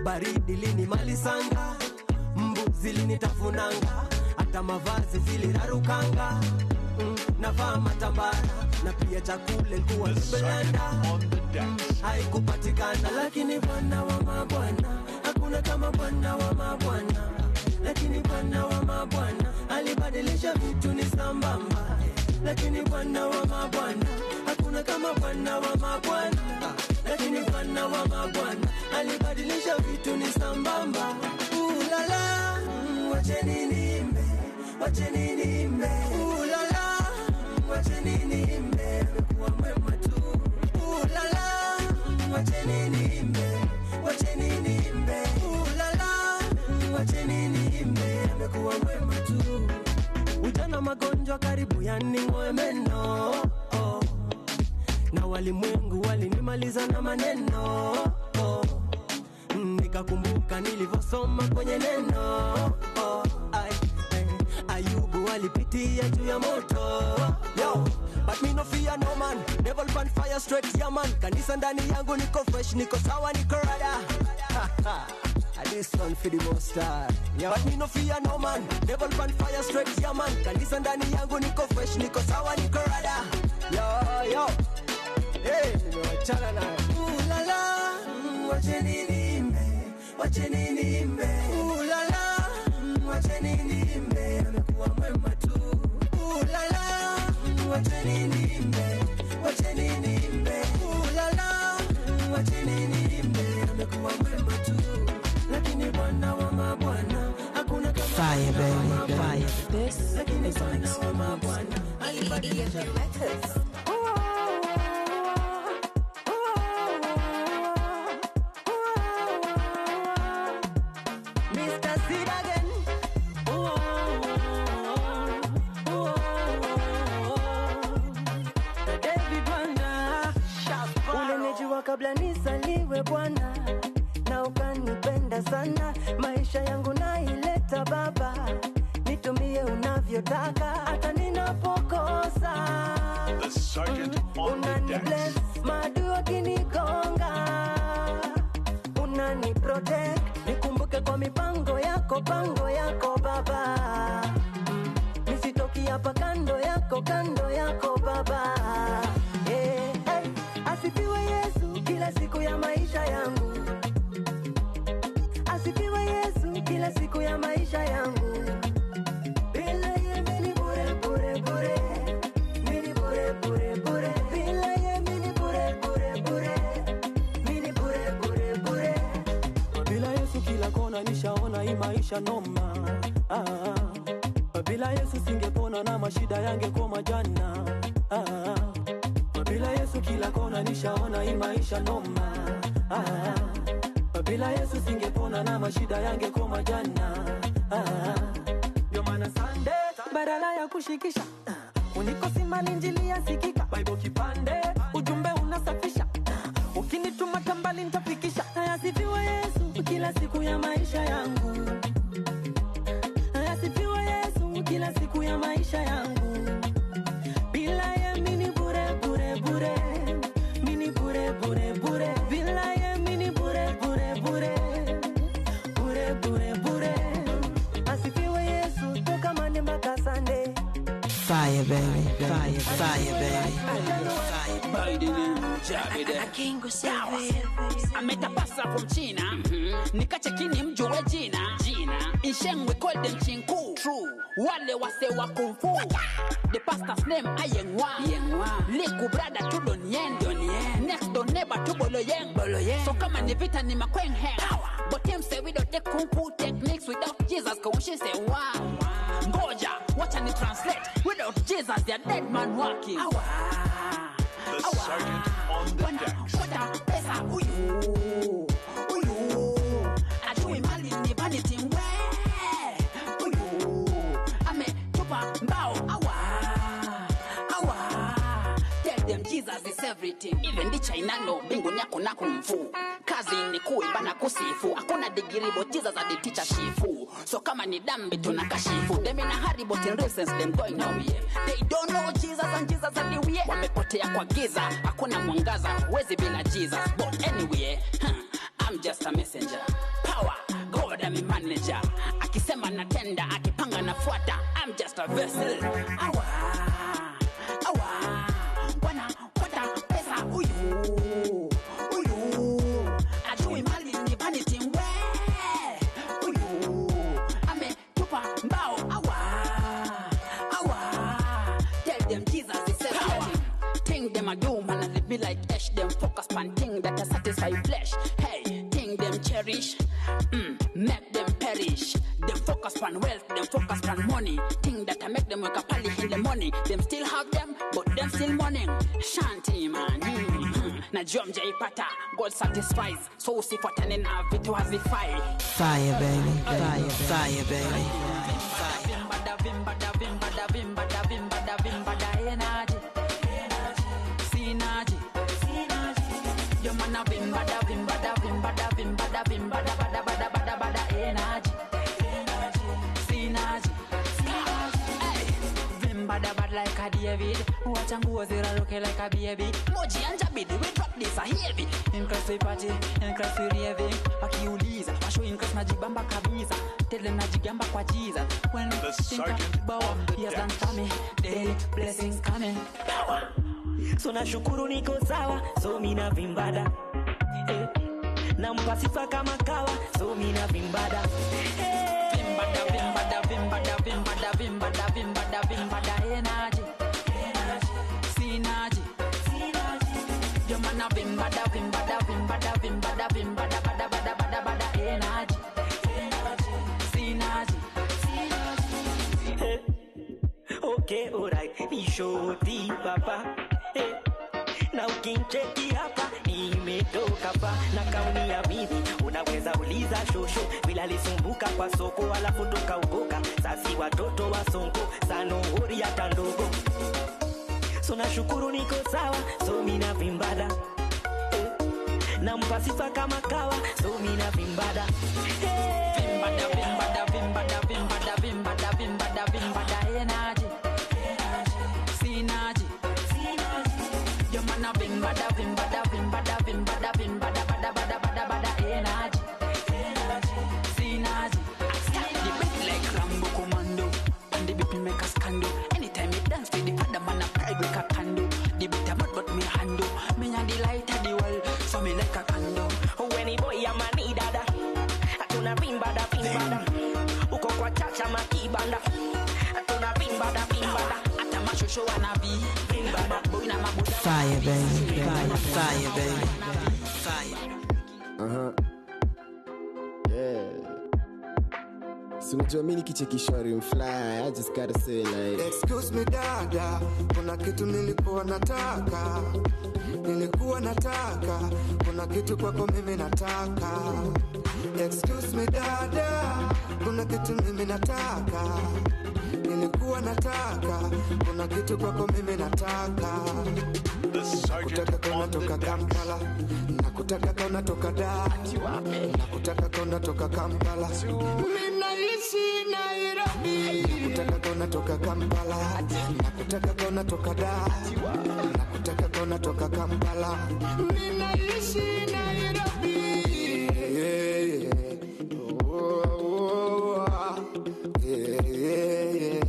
baridi linimalizanga, mbu zilinitafunanga, hata mavazi zilirarukanga, navaa matambara na pia chakula ilikuwa kibelanda, haikupatikana. Lakini Bwana wa mabwana, hakuna kama Bwana wa mabwana. Lakini Bwana wa mabwana alibadilisha vitu ni sambamba. Lakini Bwana wa mabwana, hakuna kama Bwana wa mabwana. Lakini Bwana wa mabwana alibadilisha vitu ni sambamba. Ulala, wacheni niimbe, wacheni niimbe. Ulala, wacheni niimbe, amekuwa mwema tu. Ulala, wacheni niimbe, wacheni niimbe. Ulala, wacheni niimbe, amekuwa mwema tu. Ujana magonjwa karibu yaning'oe meno, oh. Na walimwengu walinimaliza na maneno, oh. Nikakumbuka nilivyosoma kwenye neno, oh. Ay, Ayubu alipitia juu ya moto. Yo, but me no fear no man. Devil pan fire straight, yeah man. Kanisa ndani yangu niko fresh, niko sawa, niko rada. This one for the most high. Yeah. But me no fear no man. Devil pan fire straight, yeah man. Kanisa ndani yangu niko fresh, niko sawa, niko rada. Yo, yo. Hey, nimewachana nayo. Ooh la la, wacheni niimbe, wacheni niimbe. Ooh la la, wacheni niimbe, amekuwa mwema tu. Ooh la la, wacheni niimbe, wacheni niimbe. Ooh la la, wacheni niimbe, amekuwa mwema tu. Lakini Bwana wa mabwana, hakuna kama Fire baby, fire. This lakini Bwana wa mabwana alibadilisha Records. Mr. Sid again. Oh, oh, oh, oh. David Wanda. Ulinijua kabla nizaliwe Bwana, na ukanipenda sana. Maisha yangu naileta Baba, nitumie unavyotaka, hata ninapokosa The sergeant on the unanibless, decks. maadui wakinigonga unaniprotect, nikumbuke kwa mipango yako, pango yako Baba, nisitoki hapa kando yako, kando yako Baba. Hey, hey. Asifiwe Yesu kila siku ya maisha yangu, asifiwe Yesu kila siku ya maisha yangu. Bila ye mimi bure bure bure, mimi bure bure bure. Bila ye mimi bure bure bure, mimi bure bure bure. Bila Yesu kila kona nishaona hii maisha noma. Ah, bila Yesu singepona na mashida yangekoma jana. Ah, bila Yesu kila kona nishaona hii maisha noma. Ah, bila Yesu singepona na mashida yangekoma jana. Ah, ndio maana Sunday badala ya kushikisha unikosimani injili yasikika, Bible kipande ujumbe unasafisha, ukinituma tambali nitafikisha. Asifiwe Yesu kila siku ya maisha yangu, asifiwe Yesu kila siku ya maisha yangu. Bila ye mimi bure bure bure, mimi bure bure bure. Bila ye mimi bure bure bure, bure bure bure. Asifiwe Yesu toka Monday mpaka Sunday. Fire baby, fire, fire baby. Fire. By the name Javide. I met a pastor from China. Nikachekini mjue jina. In Sheng we call them Chinku. True. Wale wase wa kung fu. The pastor's name Ayengwa. Liku brother to Donyen. Next door neighbor to Boloyeng. So kama ni vita ni makweng heng. But him say we don't take kung fu techniques without Jesus. Kawushi say wow. Ngoja, watch and translate. Without Jesus, they are dead man walking. Awa. The sergeant on the decks. Kota pesa uyu. Uyu. Ajui mali ni vanity we. Uyu. Ame tupa mbao awa. Awa. Tell them Jesus is everything. Even the China no mbinguni hakuna kung fu. Kazi ni kuimba na kusifu. Hakuna degree but Jesus are the teacher shifu. So kama ni dambi tunakashifu. Them in a hurry but in real sense them going nowhere. They don't know Jesus and Jesus are the way. Wamepotea kwa giza, hakuna mwangaza, huwezi bila Jesus. But anyway, I'm just a messenger. Power, God I'm a manager. Akisema natenda, akipanga nafuata. I'm just a vessel. Awa, awa. Wana, wata, pesa, uyu. Uyu. Ajui mali ni vanity we. Uyu. Ametupa mbao. Awa, awa. Tell them Jesus is everything. Think them a do, man, I live me like ash. Them focus pan thing that I satisfy flesh. Hey, think them cherish, make them perish. Them focus pan wealth, them focus pan money. Thing that I make them wake up early in the money. Them still have them, but them still mourning. Shanty man, najua mjaipata. God satisfies, so usifuatane na vitu hazifai. Fire baby, fire, fire baby. Vimbada, vimbada, vimbada, vimbada, vimbada, vimbada, energy. Synergy. Your man a vimbada, vimbada, vimbada, vimbada, vimbada, bada, bada, bada, bada, energy. Synergy. Hey. Vimbada bad like a David. Watch and go zero look like a baby. Moji and Jabidi, we drop this a heavy. In class we party, in class we raving. Wakiuliza, washo in class najibamba kabisa. Tell them najigamba kwa Jesus. When the sergeant on the he has done for me, daily blessings coming. Power. So nashukuru niko sawa, so mina vimbada. Nampa sifa kama kawa, so mina vimbada. Vimbada, vimbada, vimbada, vimbada, vimbada, vimbada, vimbada, energy. Synergy. Your man a vimbada, vimbada, vimbada, vimbada, vimbada, bada, bada, bada, bada, energy. Synergy. Okay, alright, ni shoti papa. Na ukincheki hapa nimetoka pa na kauni ya mimi unaweza uliza shosho bila lisumbuka kwa soko alafu tukaukoka sasi watoto wa sonko sano hori hata ndogo. So nashukuru niko sawa, so mina vimbada. Nampa sifa kama kawa, so mina vimbada. Vimbada, vimbada, vimbada, vimbada, vimbada, vimbada, vimbada, energy. Synergy. Your man a vimbada, vimbada, vimbada, vimbada, vimbada, bada, bada, bada, bada, energy. Synergy. I the beat like Rambo Commando. And the beat make a scandal. Anytime you dance with the father man a pride with a candle. The beat a mad but me handle. Me and the light of the world, so me like a candle. When boy I'm a need dada. Atuna vimbada, vimbada. Uko kwa chacha makibanda. Atuna vimbada, vimbada. Ata mashosho wanabi. Vimbada. Boy na mabuda. Fire baby, fire, fire baby, fire. Uh-huh. Yeah. So unajua mimi nikichekishwa rim fly, I just gotta say like excuse me dada, kuna kitu nilikuwa nataka. Nilikuwa nataka, kuna kitu kwako mimi nataka. Excuse me dada, kuna kitu mimi nataka. Nilikuwa nataka, kuna kitu kwako mimi nataka. Nakutaka kona toka Kampala, nakutaka kona toka Dar, nakutaka kona toka Kampala. Mimi naishi Nairobi. Nakutaka kona toka Kampala, nakutaka kona toka Dar, nakutaka kona toka Kampala. Mimi naishi Nairobi. Yeah, yeah. Oh, oh, oh. Yeah, yeah, yeah.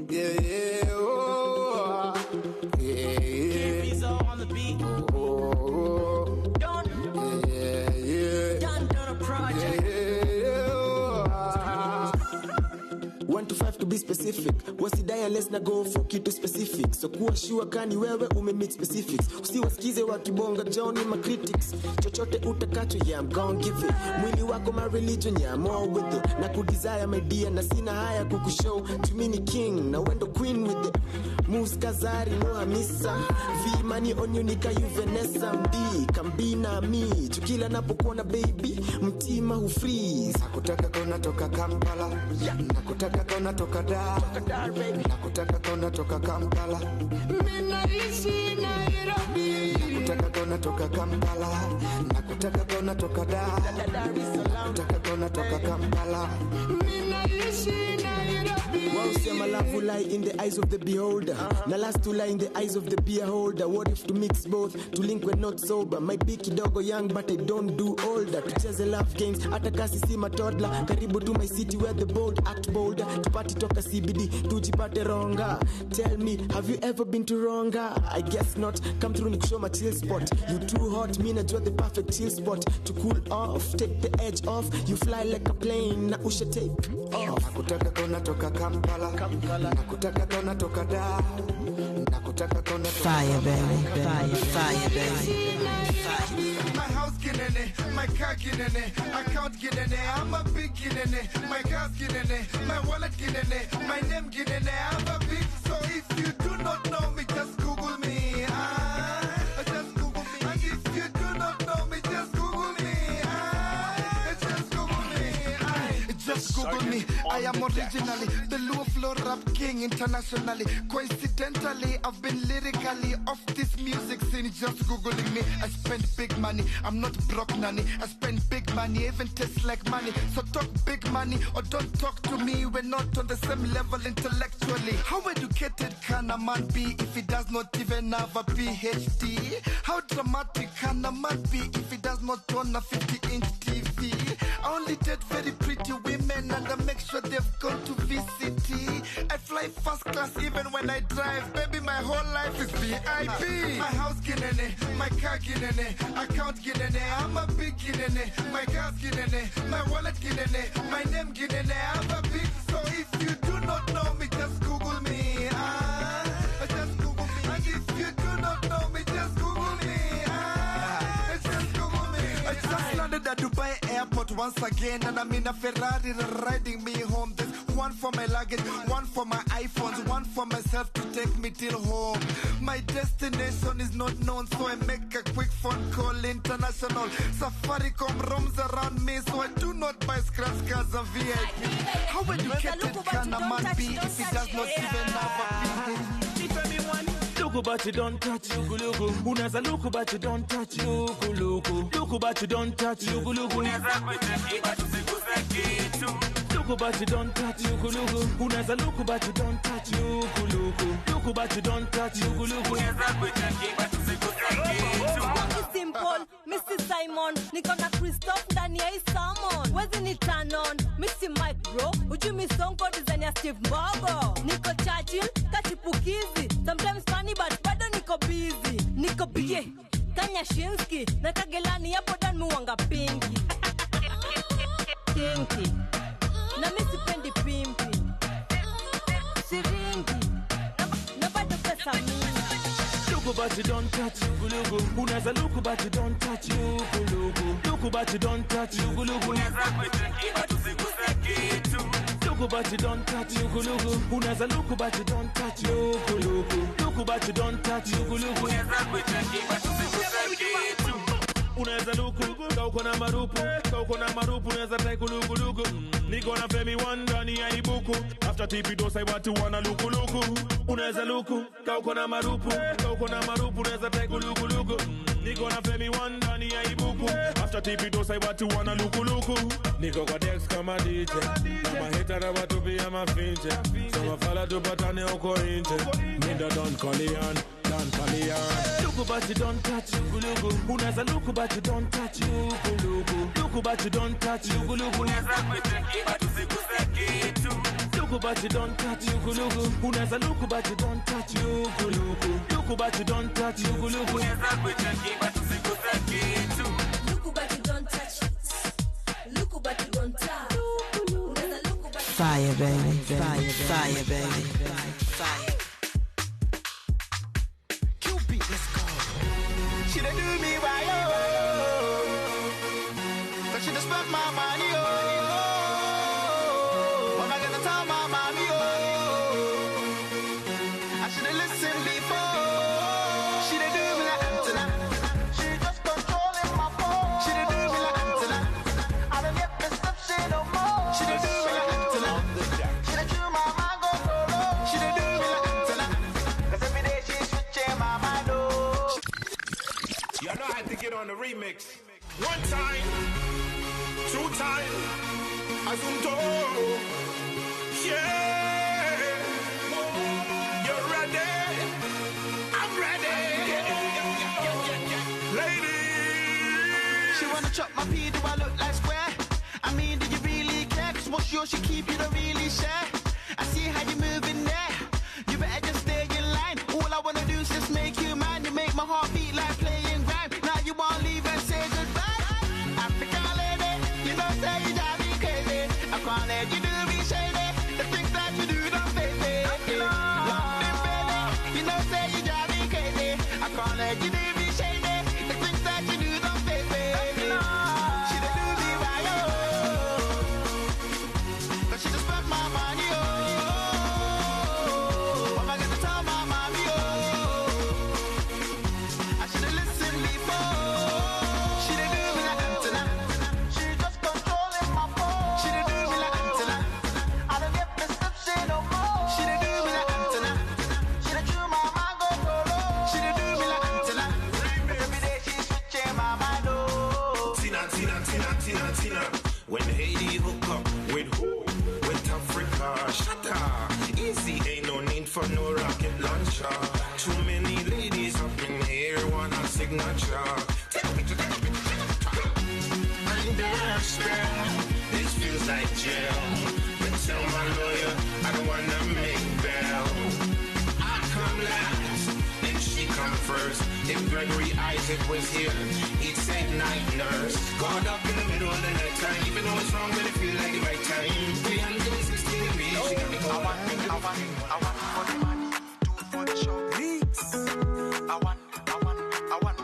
Yeah, yeah, oh, yeah, yeah. unless na go for kitu specific. So kuwa sure kani wewe umemeet specifics. Usiwasikize wakibonga Johnny my critics. Chochote utakacho, yeah, I'm gon' give it. Mwili wako my religion, yeah, I'm all with it. Na kudesire my dear, na sina haya kukushow. To me ni king, na wendo queen with it. Moves kazari, no hamisa. V money on you nika you Vanessa MD. Kambina mi, chukila napokuona baby, mtima hu freeze. Nakutaka kona toka Kampala, nakutaka kona toka Dar, nakutaka kona toka Kampala. Mimi naishi Nairobi. Nakutaka kona toka Kampala, nakutaka kona toka Dar, nakutaka kona toka Kampala. Mimi naishi Nairobi. Wow, say my love will lie in the eyes of the beholder. Na last to lie in the eyes of the beer holder. What if to mix both, to link when not sober? Might be kidogo young, but I don't do older. Tucheze love games, hata kasi si matoddler. Karibu to my city where the bold act bolder. Tupati toka CBD, tujipate Ronga. Tell me, have you ever been to Ronga? I guess not. Come through nikushow my chill spot. You too hot, me najua the perfect chill spot. To cool off, take the edge off. You fly like a plane, na usha take off. Nakutaka kona toka Kampala, nakutaka kona toka Dar, nakutaka kona toka Fire baby, fire, fire baby. My house kinene, my car kinene, account kinene, I'm a big kinene, my car's kinene, my wallet kinene, my name kinene, I'm a big. So if you do not know me, just Google me. Just Google me. And if you do not know me, just Google me. Just Google me. Just Google me. I am originally the Luo Flow rap king internationally. Coincidentally, I've been lyrically off this music scene. Just Googling me. I spend big money. I'm not broke nanny. I spend big money. Even tastes like money. So talk big money or don't talk to me. We're not on the same level intellectually. How educated can a man be if he does not even have a PhD? How dramatic can a man be if he does not own a 50-inch TV? I only date very pretty women and I make sure they've gone to VCT. I fly first class even when I drive. Baby, my whole life is VIP. My house kinene, my car kinene, account kinene, I'm a big kinene, my car's kinene, my wallet kinene, my name kinene, I'm a big. So if you do not know me, just Google me. Just Google me. And if you do not know me, just Google me. Just Google me. I just landed at Dubai airport once again, and I'm in a Ferrari riding me home. There's one for my luggage, one for my iPhones, one for myself to take me till home. My destination is not known, so I make a quick phone call international. Safaricom roams around me, so I do not buy scratch cars and VIP. How educated can a man be if he does not even have a PhD? Look but you don't touch, luku luku. Unaza luku but you don't touch, luku luku. Luku but you don't touch, luku luku. Luku but you don't touch, luku luku. Unaza luku but you don't touch, luku luku. Luku but you don't touch, luku luku. Simple, Mrs. Simon, niko na Christoph ndani ya salmon. Wezi ni turn on, Mr. Mike bro, ujumi sonko design ya Steve Mbogo. Niko Churchill, kachipukizi, sometimes funny but bado niko busy. Niko bie, Kanya Shinski, na kagelani hapo dan muwanga pinki. Kinki, na mi sipendi pimpi. Siringi, na bado pesa mingi. Luku but you don't touch, luku luku. Unaza luku but you don't touch, luku luku. Luku but you don't touch, luku luku. Luku but you don't touch, luku luku. Unaza luku but you don't touch, luku luku. Luku but you don't touch, luku luku. Unaweza luku, kauko na marupu, kauko na marupu, unaweza try kuluku luku. Niko na Femi One ndani ya ibuku. After TP dose I want to wanna luku luku. Unaweza luku, kauko na marupu, kauko na marupu, unaweza try kuluku luku. Niko na Femi One ndani ya ibuku. After TP dose I want to wanna luku luku. Niko kwa desk kama DJ. Na mahita na watu pia mafinje. So mafala tupatane huko nje. Mindo Don Corleone. Don Corleone. Luku but you don't touch, luku luku. Unaweza luku but you don't touch, luku luku. Luku but you don't touch, luku luku. Luku but you don't touch, luku luku. Unaweza luku but you don't touch, luku luku. Luku but you don't touch, luku luku. Luku but you don't touch. Luku but you don't touch. Fire baby, fire, fire baby. Fire. QB, let's go. She done do me right, oh. Cause she done spent my money, oh. What am I gonna tell my mommy, oh? I should've listened before. She done do me like antenna. She just controlling my phone. She done do me like antenna. I don't get perception no more. She done do me like antenna. She done chew my mind go solo. She done do me like antenna. Cause every day she switching my mind, oh. Y'all know I had to get on the remix. One time, two time, Azunto. Yeah. You're ready. I'm ready. Ladies. She wanna chop my pee, do I look like square? I mean, do you really care? Cause what's yours, you keep, you don't really share. I see how you moving there. You better just stay in line. All I wanna do is just make you mine. You make my heart beat like playing grime. Now you wanna leave and say goodbye. Africa lady, you know say you drive me crazy. I can't let you do me shady. The things that you do don't faze me. London baby, you know say you drive me crazy. I can't let you do me shady. The things that you do don't faze me. She done do me right, oh. Cause she just spent my money, oh. What am I gonna tell my mommy, oh? I should've listened before. She done do me like antenna. She just controlling my phone. She done do me like antenna. I don't get perception no more. She done do me like antenna. She done chew my mind go solo. She done do me like antenna. Every day she switching my mind, oh. Tina, Tina, Tina, Tina, Tina. When Haiti hook up with who? With Africa. Shatta. Easy, ain't no need for no rocket launcher. Too many ladies up in here want a signature. Take a picture, take a picture, take a picture. Under spell, this feels like jail. But tell my lawyer I don't wanna make bail. I come last and she come first. If Gregory Isaac was here, he'd say night nurse. Caught up in the middle of the night time, even though it's wrong, but it feel like the right time. 360 degrees, she got me going. I want for the money, two for the show. I want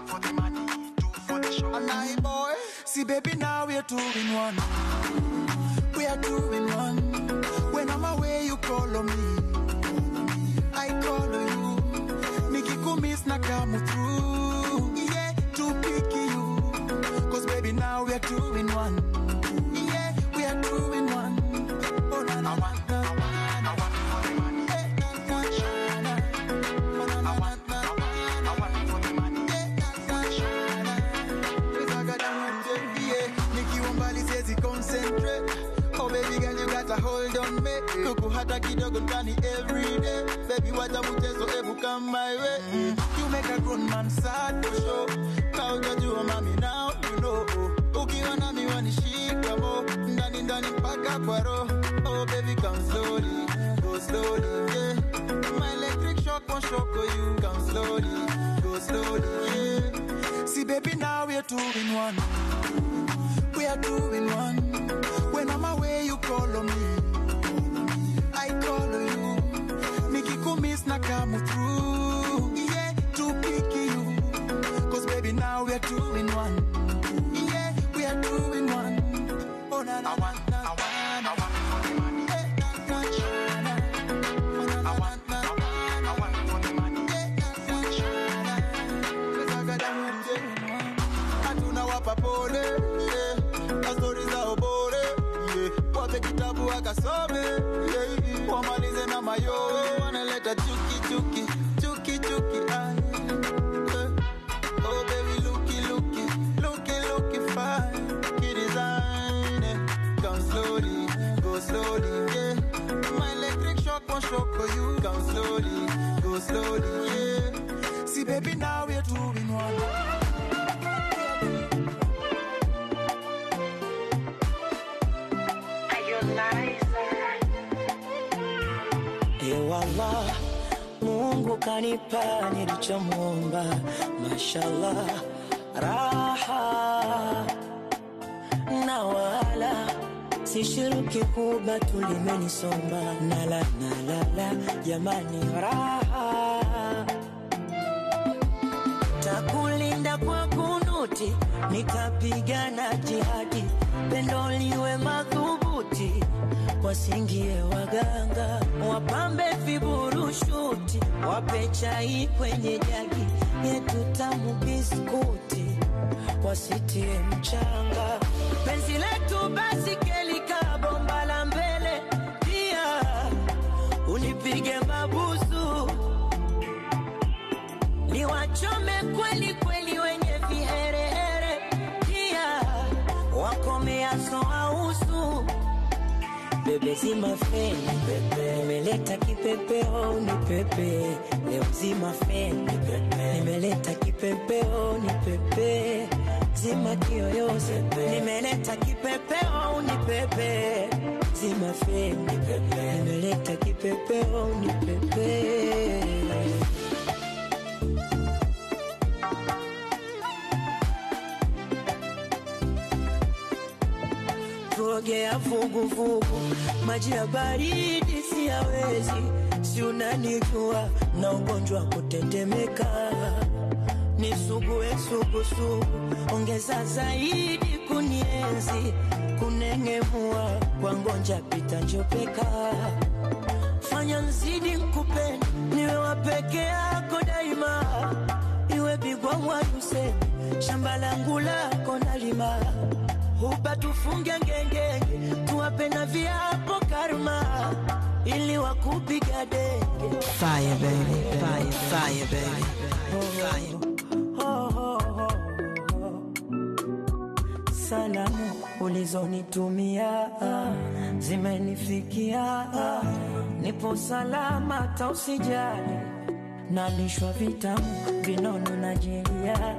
for the money, two for the show. And I boy, see baby now we're 2 in 1. We are 2 in 1. When I'm away, you call on me. I call on you. Nikikumiss na come through. Yeah, to pick you. Cause baby now we are 2 in 1. Yeah, we are 2 in 1. Oh na na, I want for the money. I want for the money. Nikiwa mbali siwezi concentrate. Oh baby girl you got a hold on me. Kuku hata kidogo ndani every day. Baby wacha mchezo ebu come my way. You make a grown man sad for sure. Kaujajua mami now you know. Ukiwa nami wanishika mo. Ndani ndani mpaka kwa roho. Oh baby come slowly, go slowly, yeah. My electric shock won't shock you. Come slowly, go slowly, yeah. See baby now we are 2 in 1. We are 2 in 1. When I'm away you call on me. I call on you. Nikikumiss na come through. Yeah, to pick you. Cause baby now we are 2 in 1. Yeah, we are 2 in 1. Oh na na, I want for the money. I want for the money. Hatuna wapa pole, yeah. Na stories za obore, yeah. Wape kitabu wakasome, yeah. Wamalize na mayowe, wanaleta chuki chuki, chuki chuki, ah, yeah. Oh baby looky looky, looky looky fine. Key design, eh. Come slowly, go slowly, yeah. My electric shock won't shock you. Come slowly, go slowly, yeah. See baby now we're 2 in 1. Ewallah, Mungu kanipa nilichomuomba, mashallah, raha na wala Sishiruki kuba tulimenisomba. Nala nalala jamani raha. Takulinda kwa kunuti, nitapigana jihadi, pendo liwe madhubuti, wasingie waganga, wapambe viburushuti, wape chai kwenye jagi yetu tamu biskuti, wasitie mchanga. Penzi letu basi kelika bomba la mbele, pia unipige mabusu, niwachome kweli kweli wenye viherehere, pia wakomea soausu. Bebe zima feni pepe, nimeleta kipepeo ni pepe. Leo zima feni pepe, nimeleta kipepeo ni pepe. Zima kiyoyozi, nimeleta kipepeo ni pepe. Zima feni pepe, nimeleta kipepeo ni pepe. Tuogea fugu fugu, maji ya baridi siyawezi. Si unanijua na ugonjwa kutetemeka. Nisugue sugu sugu, ongeza zaidi kunienzi. Kunengemua kwa ngonja pita njopeka. Fanya nzidi nkupende, niwe wa peke yako daima. Iwe bigwa mwaduse, shamba langu lako nalima. Huba tufunge ngengenge, tuwape na viapo karma, ili wakupiga denge. Fire baby, fire, fire baby, fire. Oh, oh, oh, oh. Salamu ulizonitumia zimenifikia, nipo salama ta usijali, nalishwa vitamu vinono na jeria,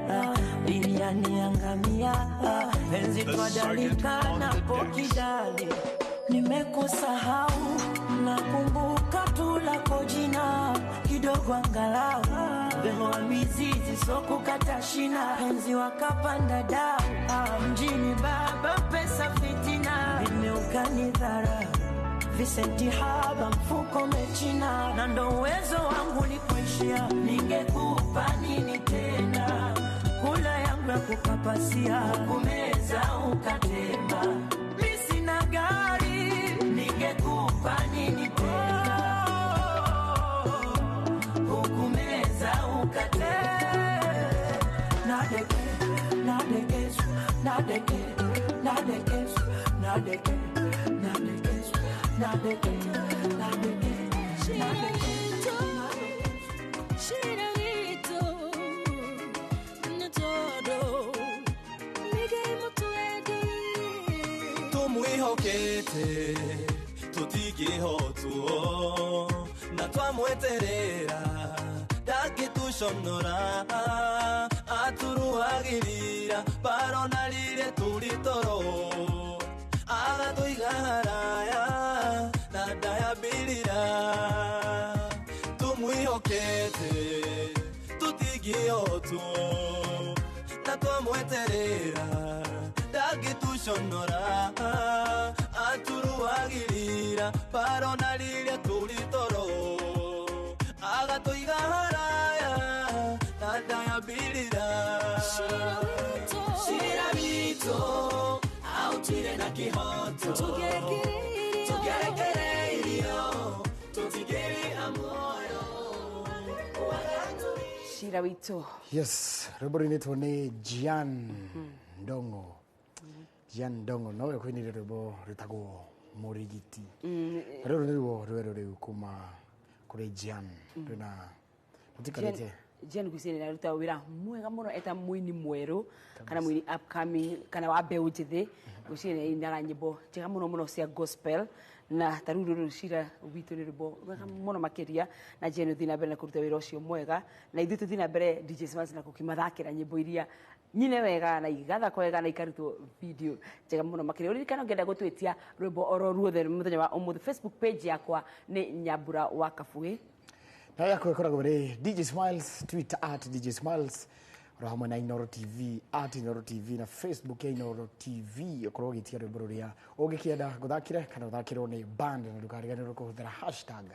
biriani angamia, penzi twadalika na pokidali. Nimekusahau nakumbuka tu lako jina, kidogo angalau beho mizizi soko kata shina, penzi wakapanda dau mjini baba pesa fitina, nimeukanidharau visenti haba mfuko mechina, na ndo uwezo wangu nikuishia, ningekupa nini tena? Kula yangu ya kukapasia, kumeza ukatema, mimi sina gari, ningekupa nini tena? Hukumeza ukatema. Nadeke, nadekesu, nadeke, nadekesu, nadeke, nadekesu, nadeke, nadeke, nadeke. Tumwihokete tutigihotwo na twamweterera ndangĩtũconora aturuagĩrĩra barona rĩrĩa tũrĩ toro agatũiga haraya na ndayambĩrĩra tumwihokete tutigihotwo na twamweterera ndangĩtũconora aturuagĩrĩra barona rĩrĩa tũrĩ toro agatũiga haraya na ndayambĩrĩra. Shira witũ autire na kĩhoto tũgerekereirio tũtigĩrĩ amuoyo. Shira witũ. Yes, rwĩmbo rũinĩtwo nĩ Jian Ndongo. Jian Ndongo nowe kwinire rwĩmbo rwĩtagwo Mũrigiti. Rũrũ nĩruo rwerũ rĩu kuma kũrĩ Jian. Rwĩna rũtikarĩte Jian gwĩciria nĩararuta wĩra mwega mũno eta mũini mwerũ kana mũini upcoming kana wa mbeũ njĩthĩ. Gwĩciria nĩainaga nyĩmbo njega mũno mũno cia gospel, na ta rĩu rũrũ Shira witũ nĩ rwĩmbo rwega mũno makĩria, na Jian ũthiĩ na mbere na kũruta wĩra ũcio mwega, na ithuĩ tũthiĩ na mbere DJ Smiles na gũkĩmathakĩra nyĩmbo iria nyine wega na igathakwo wega na ikarutwo video njega mũno makĩria. Ũririkana ũngĩenda gũtwĩtia rwĩmbo oro ruothe mũthenya wa ũmũthĩ, Facebook page yakwa nĩ Nyambura wa Kabuĩ. Nayo yakwa ĩkoragwo ĩrĩ DJ Smiles, Twitter at DJ Smiles, Oro hamwe na Inooro TV, at Inooro TV na Facebook ya Inooro TV, ukorwo ũgĩtia rwĩmbo rũrĩa ũngĩkĩenda ngũthakĩre kana ũthakĩrwo nĩ band, na ndũkariganĩrwo kũhũthĩra hashtag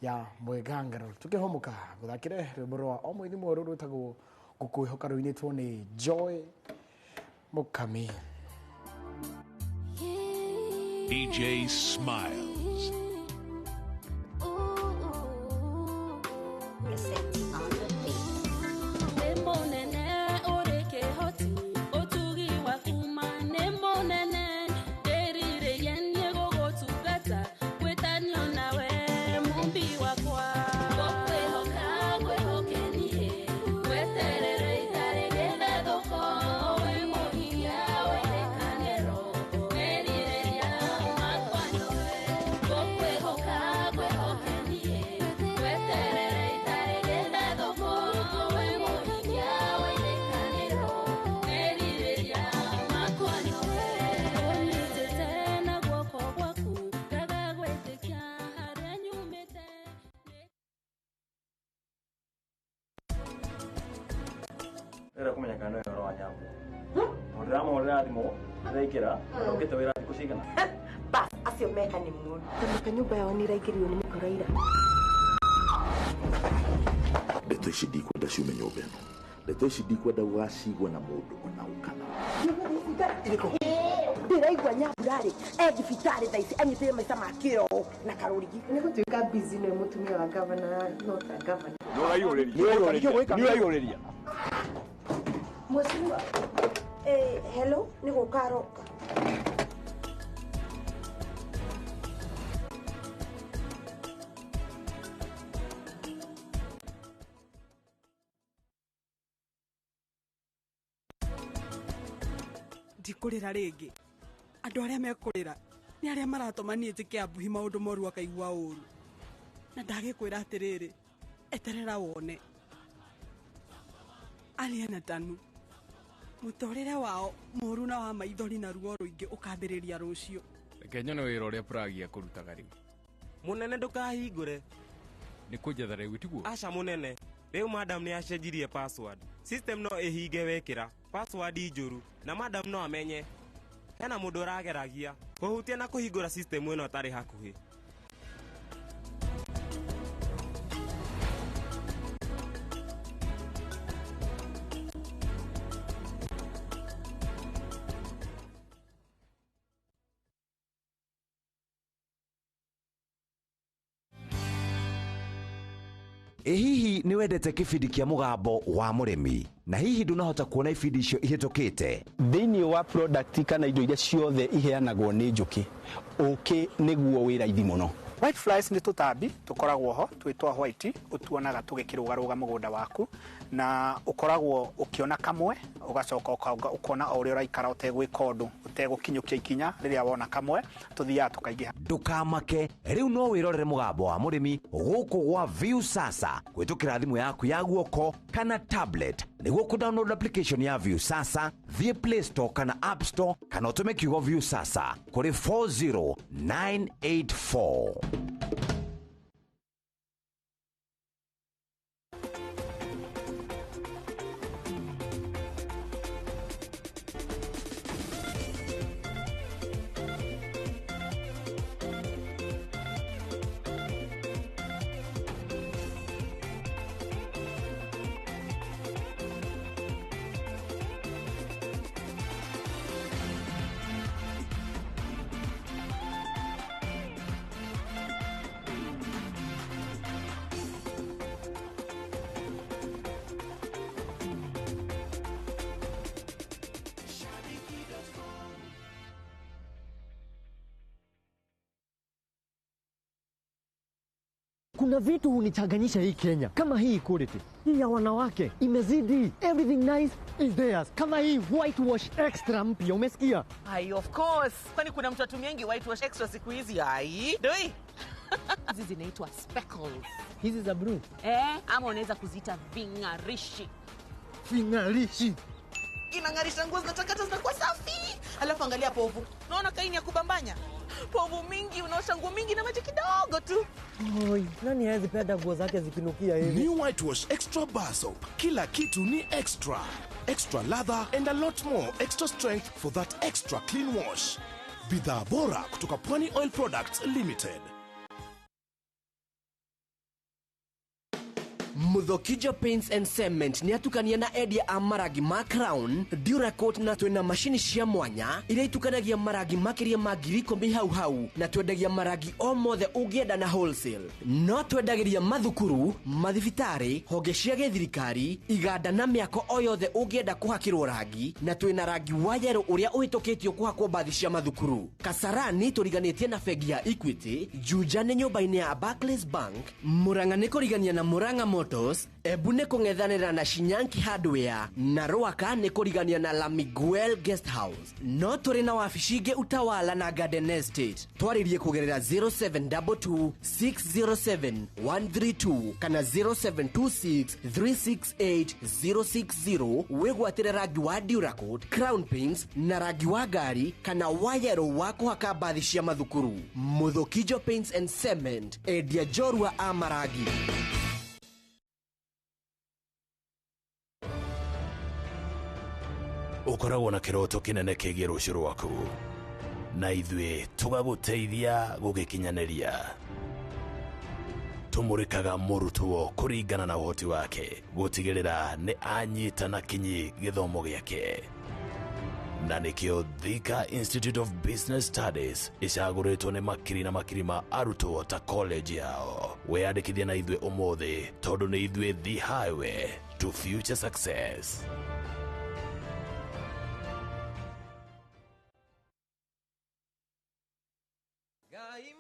ya mwĩgangaro. Tukĩhũmũka ngũthakĩre rwĩmbo rwa o mũini mwerũ rwĩtagwo Ngũkwĩhoka, rũinĩtwo nĩ Joy Mukami. DJ Smiles. Ndĩrenda kũmenya kana nĩ ũhoro wa Nyambo. Tondũ ndĩramũhũrĩra thimũ, ndĩraingĩra, na ũkĩte wĩra thikũ cigana. Bas, acio me honeymoon. Tamaka nyũmba yao nĩ ĩraingĩrirwo nĩ mĩkora ira. Ndeto ici ndikwenda ciume nyũmba ĩno. Ndeto ici ndikwenda gũgacigua na mũndũ ona ũkana. Ndĩraigua Nyambura-rĩ, e thibitarĩ thaa ici anyitĩte maica ma kĩroho na karũrigi. Nĩ gũtuĩka busy nĩwe mũtumia wa governor, not a governor. Nĩ ũraihũrĩria. Mheshimiwa, hello, nĩ gũka aroka. Ndikũrĩra rĩngĩ. Andũ arĩa mekũrĩra nĩ arĩa maratũma niĩ njĩke ambuhi maũndũ moru akaigua ũru. Na ndagĩkwĩra atĩrĩrĩ, eterera wone. Aria na Tanu, mũtũrĩre wao mũru na wa maithori na ruo rũingĩ ũkambĩrĩria rũciũ. Reke nyone wĩra ũrĩa Pragia kũrutaga rĩu. Mũnene ndũkahingũre. Nĩ kũnjetha rĩu tiguo? Aca mũnene, rĩu madam nĩ acenjirie password. System no ĩhinge wekĩra password njũru na madam no amenye. Hena mũndũ ũrageragia kũhutia na kũhingũra system ĩno atarĩ hakuhĩ. Ĩ hihi nĩ wendete kĩbindi kĩa mũgambo wa mũrĩmi, na hihi ndũnahota kuona ibindi icio ihĩtũkĩte? Thĩinĩ wa product kana indo iria ciothe iheanagwo nĩ njũkĩ, ũkĩ nĩguo wĩ raithi mũno. White flies nĩ tũtambi tũkoragwo ho twĩtwa white, ũtuonaga tũgĩkĩrũgarũga mũgũnda waku, na ũkoragwo ũkĩona kamwe ũgacoka ũkona o ũrĩa ũraikara ũtegwĩka ũndũ, ũtegũkinyũkia ikinya. Rĩrĩa wona kamwe tũthiaga tũkaingĩha. Ndũkamake, rĩu no wĩrorere mũgambo wa mũrĩmi gũkũ gwa Viusasa kũhĩtũkĩra thimũ yaku ya guoko kana tablet. Nĩguo kũ-download application ya Viusasa, thiĩ Play Store kana App Store, kana ũtũme kiugo Viusasa kũrĩ 40984. Kuna vitu hunichanganyisha hii Kenya, kama hii equality hii ya wanawake imezidi. Everything nice is theirs, kama hii whitewash extra mpya, umesikia? Ai, of course. Kwani kuna mtu atumiangi whitewash extra siku hizi? Ai, doi. Hizi zinaitwa speckles. Hizi za blue. Ama unaweza kuziita ving'arishi. Ving'arishi. Inang'arisha nguo, zinatakata, zinakuwa safi. Alafu angalia povu. Unaona kaini ya kubambanya? Povu mingi, unaosha nguo mingi na maji kidogo tu. Oi, nani hawezi penda nguo zake zikinukia hivi? New Whitewash Extra Bar Soap. Kila kitu ni extra. Extra lather and a lot more extra strength for that extra clean wash. Bidhaa bora kutoka Pwani Oil Products Limited. Muthokijo Paints and Cement nĩ atukania na endia a marangi ma Crown, Duracoat na twĩna macini cia mwanya iria itukanagia marangi makĩria ma 10,000 hau hau na twendagia marangi o mothe ũngĩenda na wholesale. No twendagĩria mathukuru, mathibitarĩ, honge cia gĩthirikari, iganda na mĩako o yothe ũngĩenda kũhakĩrwo rangi na twĩna rangi wa yellow ũrĩa ũhĩtũkĩtio kũhakwo mbathi cia mathukuru. Kasarani tũriganĩtie na bengi ya Equity, Juja nĩ nyũmba-inĩ ya Barclays Bank, Murang'a nĩ kũrigania na Murang'a Motors, Embu nĩ kũng'ethanĩra na Shinyanki Hardware na Rwaka nĩ kũrigania na La Miguel Guest House. No tũrĩ na wabici ingĩ Utawala na Garden Estate. Twarĩrie kũgerera 0722 607 132 kana 0726 368 060 wĩgwatĩre rangi wa Duracoat, Crown Paints na rangi wa ngari kana wa yellow wa kũhaka mbathi cia mathukuru. Muthokijo Paints and Cement, endia njorua a marangi. Ũkoragwo na kĩroto kĩnene kĩgiĩ rũciũ rwaku na ithuĩ tũgagũteithia gũgĩkinyanĩria. Tũmũrĩkaga mũrutwo kũringana na ũhoti wake gũtigĩrĩra nĩ anyita na kinyi gĩthomo gĩake. Na nĩkĩo Thika Institute of Business Studies ĩcagũrĩtwo nĩ makiri na makiri ma arutwo ta college yao. Wĩyandĩkithie na ithuĩ ũmũthĩ tondũ nĩ ithuĩ the highway to future success. Ngai.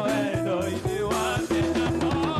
Wendo ini wake na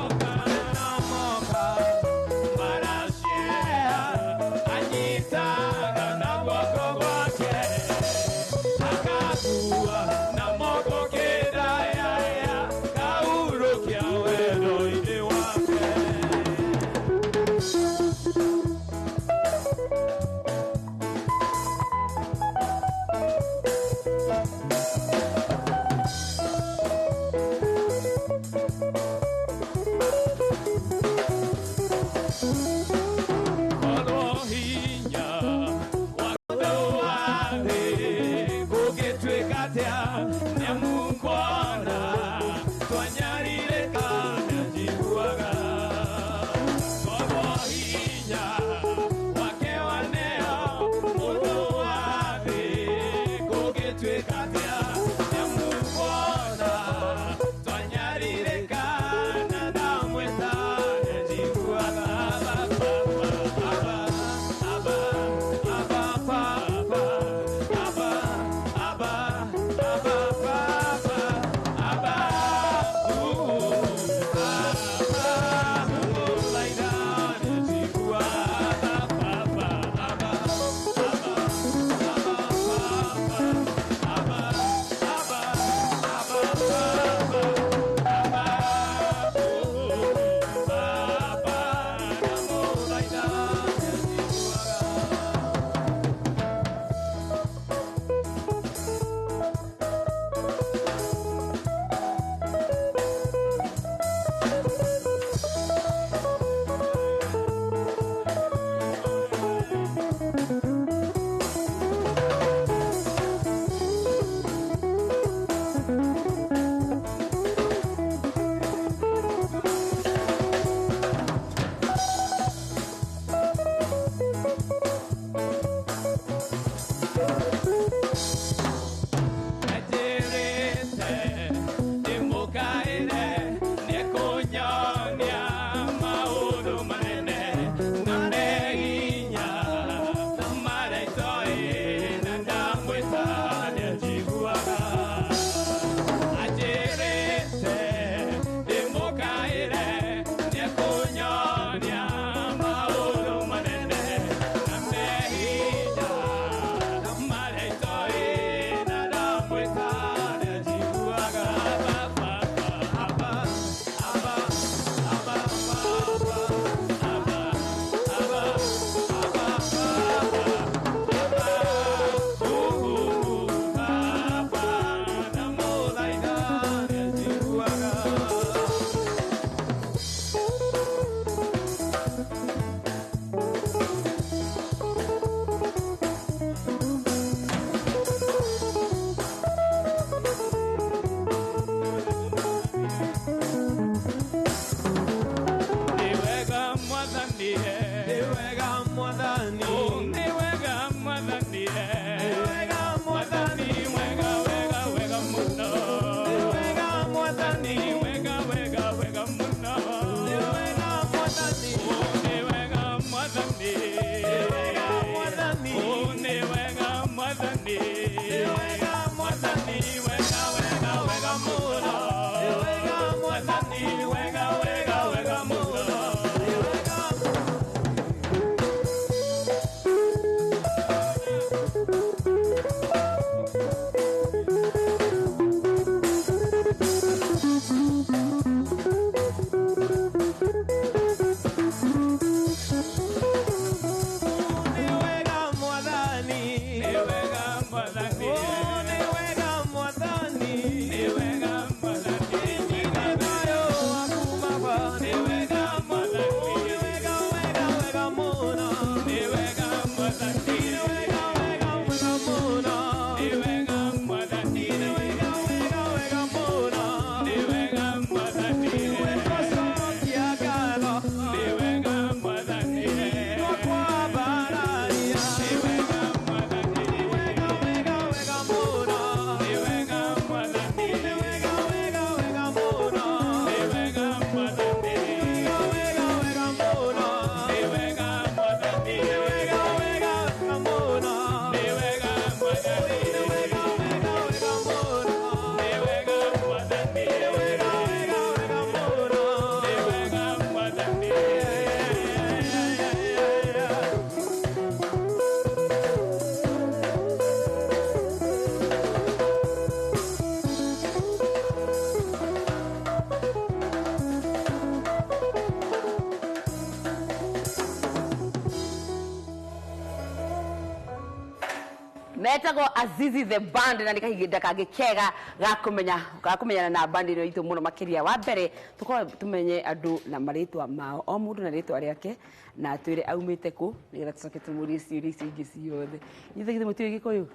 Metagwo Azizi the Band na nĩ kahinda kangĩ kega ga kũmenyana na band ĩno itũ mũno makĩria. Wa mbere tũkorwo tũmenye andũ na marĩtwa mao, o mũndũ na rĩtwa rĩake, na atwĩre aumĩte kũ nĩgetha tũcoke tũmũrie ciũria icio ingĩ ciothe. Inyuĩ githĩ mũtiũĩ Gĩkũyũ?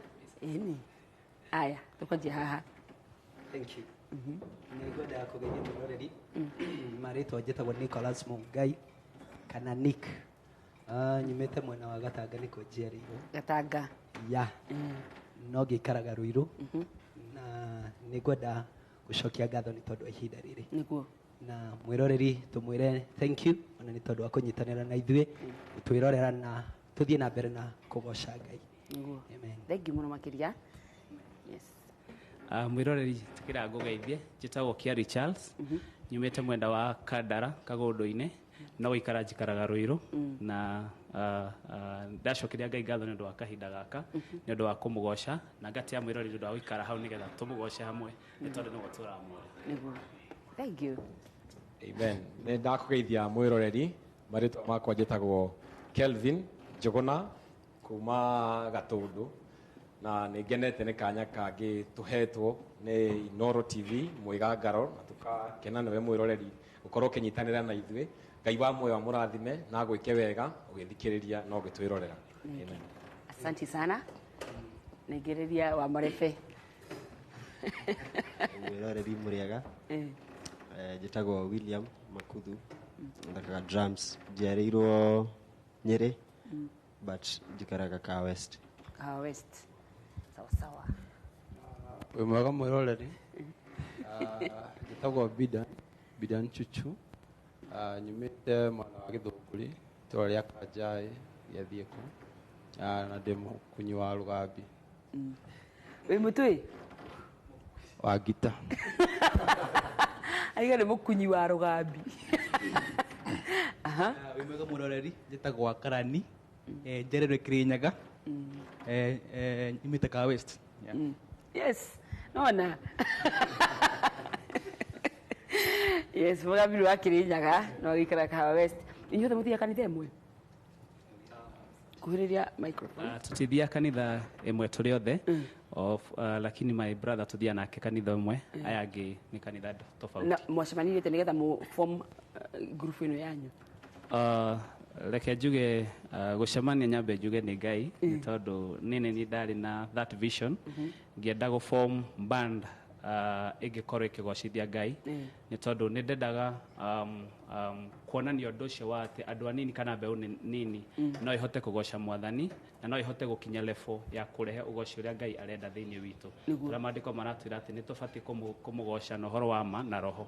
Ĩni. Aya, tũkwanjia haha. Thank you. Nĩ ngwendaga kũgeithia mwĩroreri. Marĩtwa njĩtagwo Nicholas Mungai kana Nick. Nyumĩte mwena wa Gatanga nĩkuo njiarĩirwo. Gatanga. Ya. No ngĩikaraga Ruiru. Na nĩ ngwenda gũcokia ngatho nĩ tondũ wa ihinda rĩrĩ. Nĩguo. Na mwĩroreri tũmwĩre thank you ona nĩ tondũ wa kũnyitanĩra na ithuĩ twĩrorera na tũthiĩ na mbere na kũgoca Ngai. Nĩguo. Amen. Thank you mũno makĩria. Yes. Mwĩroreri tikira ngũgeithie, njĩtagwo Kiari Charles, nyumĩte mwenda wa Kandara Kagũndũ-inĩ, no gũikara njikaraga Ruiru, na ndacokeria Ngai ngatho nĩ ũndũ wa kahinda gaka, nĩ ũndũ wa kũmũgoca, na ngatia mwĩroreri nĩ ũndũ wa gũikara hau nĩgetha tũmũgoce hamwe, nĩ tondũ nĩwe tũramwĩra. Nĩguo. Thank you. Amen. Nĩ ndakũgeithia mwĩroreri, marĩtwa makwa njĩtagwo Kelvin Njũgũna kuma Gatũndũ, na nĩ ngenete nĩ kanya kangĩ tũhetwo nĩ Inooro TV mwĩgangaro, na tũkakena nĩwe mwĩroreri gũkorwo ũkĩnyitanĩra na ithuĩ. Ngai wa muoyo amũrathime na agwĩke wega ũgĩthikĩrĩria na ũgĩtwĩrorera. Amen. Asante sana. Nĩngĩrĩria wa Marebe. Mwĩroreri mũrĩega. Njĩtagwo William Makuthu, thakaga drums, njiarĩirwo Nyĩrĩ but njikaraga Kahawa West. Kahawa West. Sawa sawa. Wĩ mwega mwĩroreri. Njĩtagwo Bidan Chuchu. Nyumĩte mwena wa Gĩthũngũri, itũũra rĩa Kanjaĩ, Gĩathiĩkũ, na ndĩ mũkunyi wa rũgambi. Wĩ mũtui? Wa ngita. Aiga nĩ mũkunyi wa rũgambi. Wĩ mwega mwĩroreri, njĩtagwo Karani, njereirwo Kĩrĩnyaga, nyumĩte Kahawa West. Yes, nona. Yes, mũgambi wa Kĩrĩnyaga no agĩikara Kahawa West. Inyuothe mũthiaga kanitha ĩmwe? Kuhĩrĩria microphone. Tutithiaga kanitha ĩmwe tũrĩ othe, lakini my brother tuthiaga nake kanitha ĩmwe, aya angĩ nĩ kanitha tofauti. Na mwacemanirie atĩa nĩgetha mũ form group ĩno yanyu? Reke njuge, gũcemania nyambe njuge nĩ Ngai, nĩ tondũ niĩ nĩ ndarĩ na that vision, ngĩenda gũ form band ĩngĩkorwo ĩkĩgocithia Ngai, nĩ tondũ nĩ ndendaga kuonania ũndũ ũcio wa atĩ andũ anini kana mbeũ nini no ihote kũgoca Mwathani na no ihote gũkinya level ya kũrehe ũgoci ũrĩa Ngai arenda thĩinĩ witũ. Ũrĩa maandĩko maratwĩra atĩ nĩ tũbatiĩ kũmũgoca na ũhoro wa ma na roho.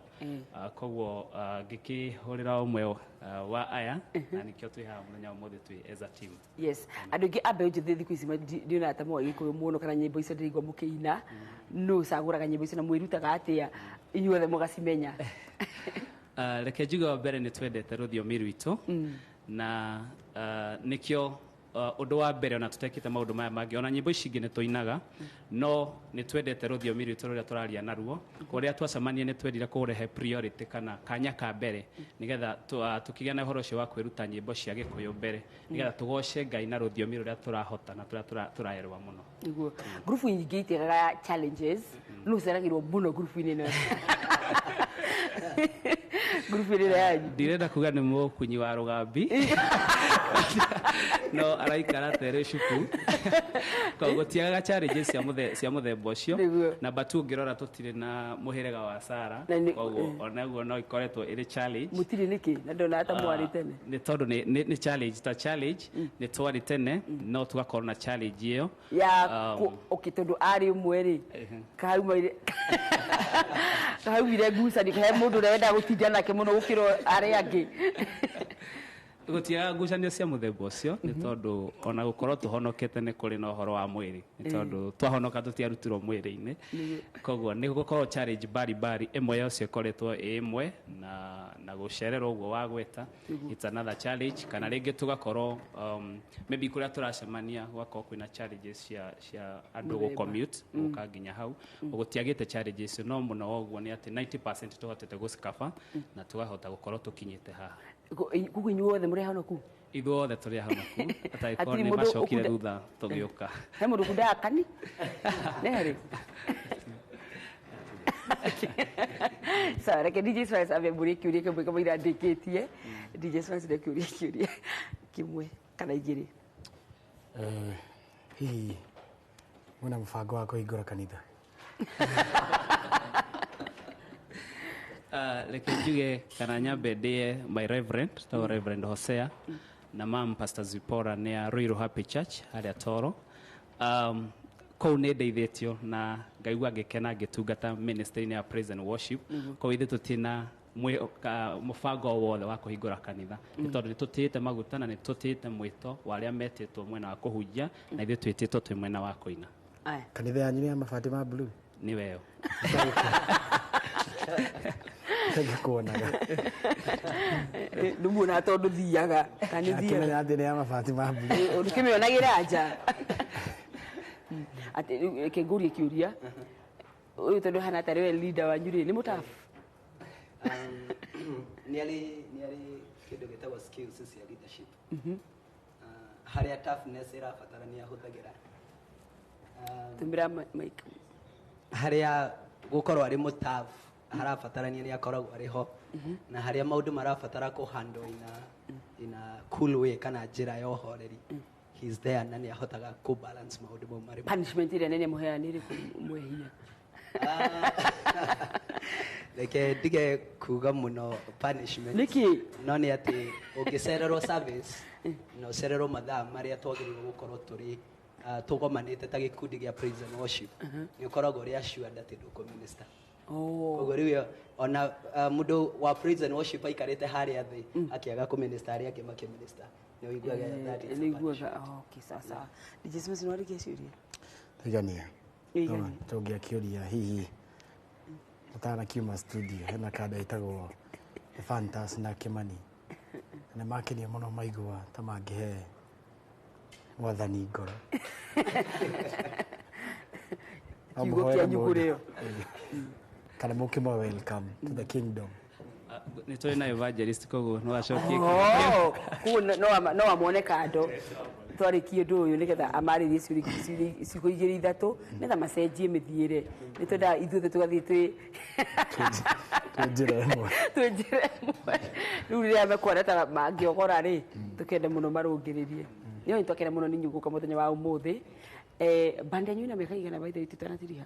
Koguo ngĩkĩhũrĩra ũmwe wa aya, na nĩkĩo twĩ haha mũthenya wa ũmũthĩ twĩ as a team. Yes, andũ aingĩ a mbeũ njĩthĩ thikũ ici ndionaga ta moĩ Gĩkũyũ mũno kana nyĩmbo icio ndĩraigua mũkĩina, nũ ũcagũraga nyĩmbo icio na mwĩrutaga atĩa inyuothe mũgacimenya? Reke njuge wa mbere nĩ twendete rũthiomi rwitũ, na nĩkĩo ũndũ wa mbere ona tũtekĩte maũndũ maya mangĩ, ona nyĩmbo ici ingĩ nĩ tũinaga, no nĩ twendete rũthiomi rwitũ rũrĩa tũraria naruo. Kũrĩa twacemania nĩ twendire kũrehe priority kana kanya ka mbere nĩgetha tũkĩgĩa na ũhoro ũcio wa kwĩruta nyĩmbo cia Gĩkũyũ mbere, nĩgetha tũgoce Ngai na rũthiomi rũrĩa tũrahota na tũrĩa tũraerwa mũno. Nĩguo. Ngurubu nyingĩ itiagaga challenges, no ũceragĩrwo mũno ngurubu-inĩ ĩno. Ngurubu ĩno yanyu. Ndirenda kuga nĩ mũkunyi wa rũgambi, no araikara terĩ cuku, koguo tiagaga challenges cia mũthemba ũcio. Namba 2 ũngĩrora tũtirĩ na mũhĩrĩga wa Sara, koguo onaguo no ikoretwo ĩrĩ challenge. Mũtirĩ nĩkĩ? Na ndona ta mwarĩ tene. Nĩ tondũ nĩ challenge ta challenge, nĩ twarĩ tene no tũgakorwo na challenge ĩyo ya okay, tondũ arĩ ũmwe rĩ, kahaumire ngucanio, he mũndũ ũrĩa wendaga gũtinda nake mũno gũkĩra arĩa angĩ. Gũtiagaga ngucanio cia mũthemba ũcio, nĩ tondũ ona gũkorwo tũhonokete nĩ kũrĩ na ũhoro wa mwĩrĩ, nĩ tondũ twahonoka tũtiarutirwo mwĩrĩ-inĩ, koguo nĩ gũkorwo challenge mbari mbari ĩmwe ya ũcio ĩkoretwo ĩ ĩmwe na gũcererwo ũguo wa gweta, it's another challenge. Kana rĩngĩ tũgakorwo maybe kũrĩa tũracemania gũgakorwo kwĩna challenges cia andũ gũ commute gũka nginya hau, gũtiagĩte challenges, no mũno ũguo nĩ atĩ 90% tũhotete gũcikaba na tũkahota gũkorwo tũkinyĩte haha. Koguo inyuothe Mũrĩ ahonoku? Ithuothe tũrĩ ahonoku, atangĩkorwo Hatirĩ nĩ mũndũ macokire ũkunda- thutha tũgĩũka. He mũndũ ũkundaga kani? Nĩ harĩ? Sawa, reke DJ Spice ambe mbũrie kĩũria kĩmwe kamũira ndĩkĩtie. DJ Spice nĩ kĩũria kĩmwe kana igĩrĩ. Hihi mwĩna mũbango wa kũhingũra kanitha? Reke njuge kana nyambe ndĩe my reverend tagwo Reverend Hosea na mam Pastor Zipora nĩ a Ruiru Happy Church harĩa Toro. Kũu nĩ ndeithĩtio na ngaigua ngĩkena ngĩtungata ministry-inĩ ya praise and worship. Kũu ithuĩ tũtirĩ na mũbango o wothe wa kũhingũra kanitha, nĩ tondũ nĩ tũtĩĩte maguta na nĩ tũtĩĩte mwĩto wa arĩa metĩtwo mwena wa kũhunjia, na ithuĩ twĩtĩtwo twĩ mwena wa kũina. Kanitha yanyu nĩ ya mabati ma blue? Nĩ weo. Ngĩkuonaga. Ndũmuonaga tondũ thiaga. Kana nĩ Akĩmenya thiaga. atĩ nĩ ya mabati ma blue. Ũkĩmĩonagĩra nja. Atĩ rĩu reke ngũrie kĩũria. Ũyũ tondũ hana tarĩ we leader wanyu rĩ, nĩ mũtabu? Nĩ arĩ kĩndũ gĩtagwo skills cia leadership. Harĩa toughness ĩrabatara nĩ ahũthagĩra. Tũmĩra mic. Harĩa gũkorwo arĩ mũtabu harabatarania nĩ akoragwo arĩ ho, na harĩa maũndũ marabatara kũ handle in a cool way kana njĩra ya ũhoreri, he's there na nĩ ahotaga kũ balance maũndũ mau marĩ. Punishment ĩrĩa nene mũheana nĩ ĩrĩkũ mwehia? Reke ndige kuga mũno punishment. Nĩkĩ? No nĩ atĩ ũngĩcererwo service na ũcererwo mathaa marĩa twagĩrĩirwo gũkorwo tũrĩ tũgomanĩte ta gĩkundi gĩa praise and worship, nĩ ũkoragwo ũrĩ assured atĩ ndũkũminister. Koguo rĩu ona mũndũ wa praise and worship aikarĩte harĩa thĩ akĩaga kũminister, arĩa angĩ makĩminister, nĩ ũiguaga that is a Nĩ iguaga. Okay, sawa sawa. DJ Spice, nĩ warĩkia ciũria? Tũigania. Ĩigania. Tũngĩakĩũria hihi ũtanakiuma studio hena kanda ĩtagwo Fantas na Kimani, na nĩ makenio mũno maigua ta mangĩhe mwathani ngoro. No Kiugo mũhoere kĩanyu mũndũ. kũrĩo. Kana mũkĩmwe welcome to the kingdom. Nĩ tũrĩ na evangelist, koguo no acokie. Oh, koguo no amwone kando twarĩkie ũndũ ũyũ nĩgetha amarĩrie ciugo igĩrĩ ithatũ nĩgetha macenjie mĩthiĩre. Nĩ twendaga ithuothe tũgathiĩ twĩ njĩra ĩmwe. Twĩ njĩra ĩmwe. Rĩu rĩrĩa mekuona ta mangĩogora rĩ, tũkende mũno marũngĩrĩrie. Nĩ twakena mũno nĩ inyuĩ gũka mũthenya wa ũmũthĩ. Band yanyu ĩna mĩaka igana by the way tũtanatiriha?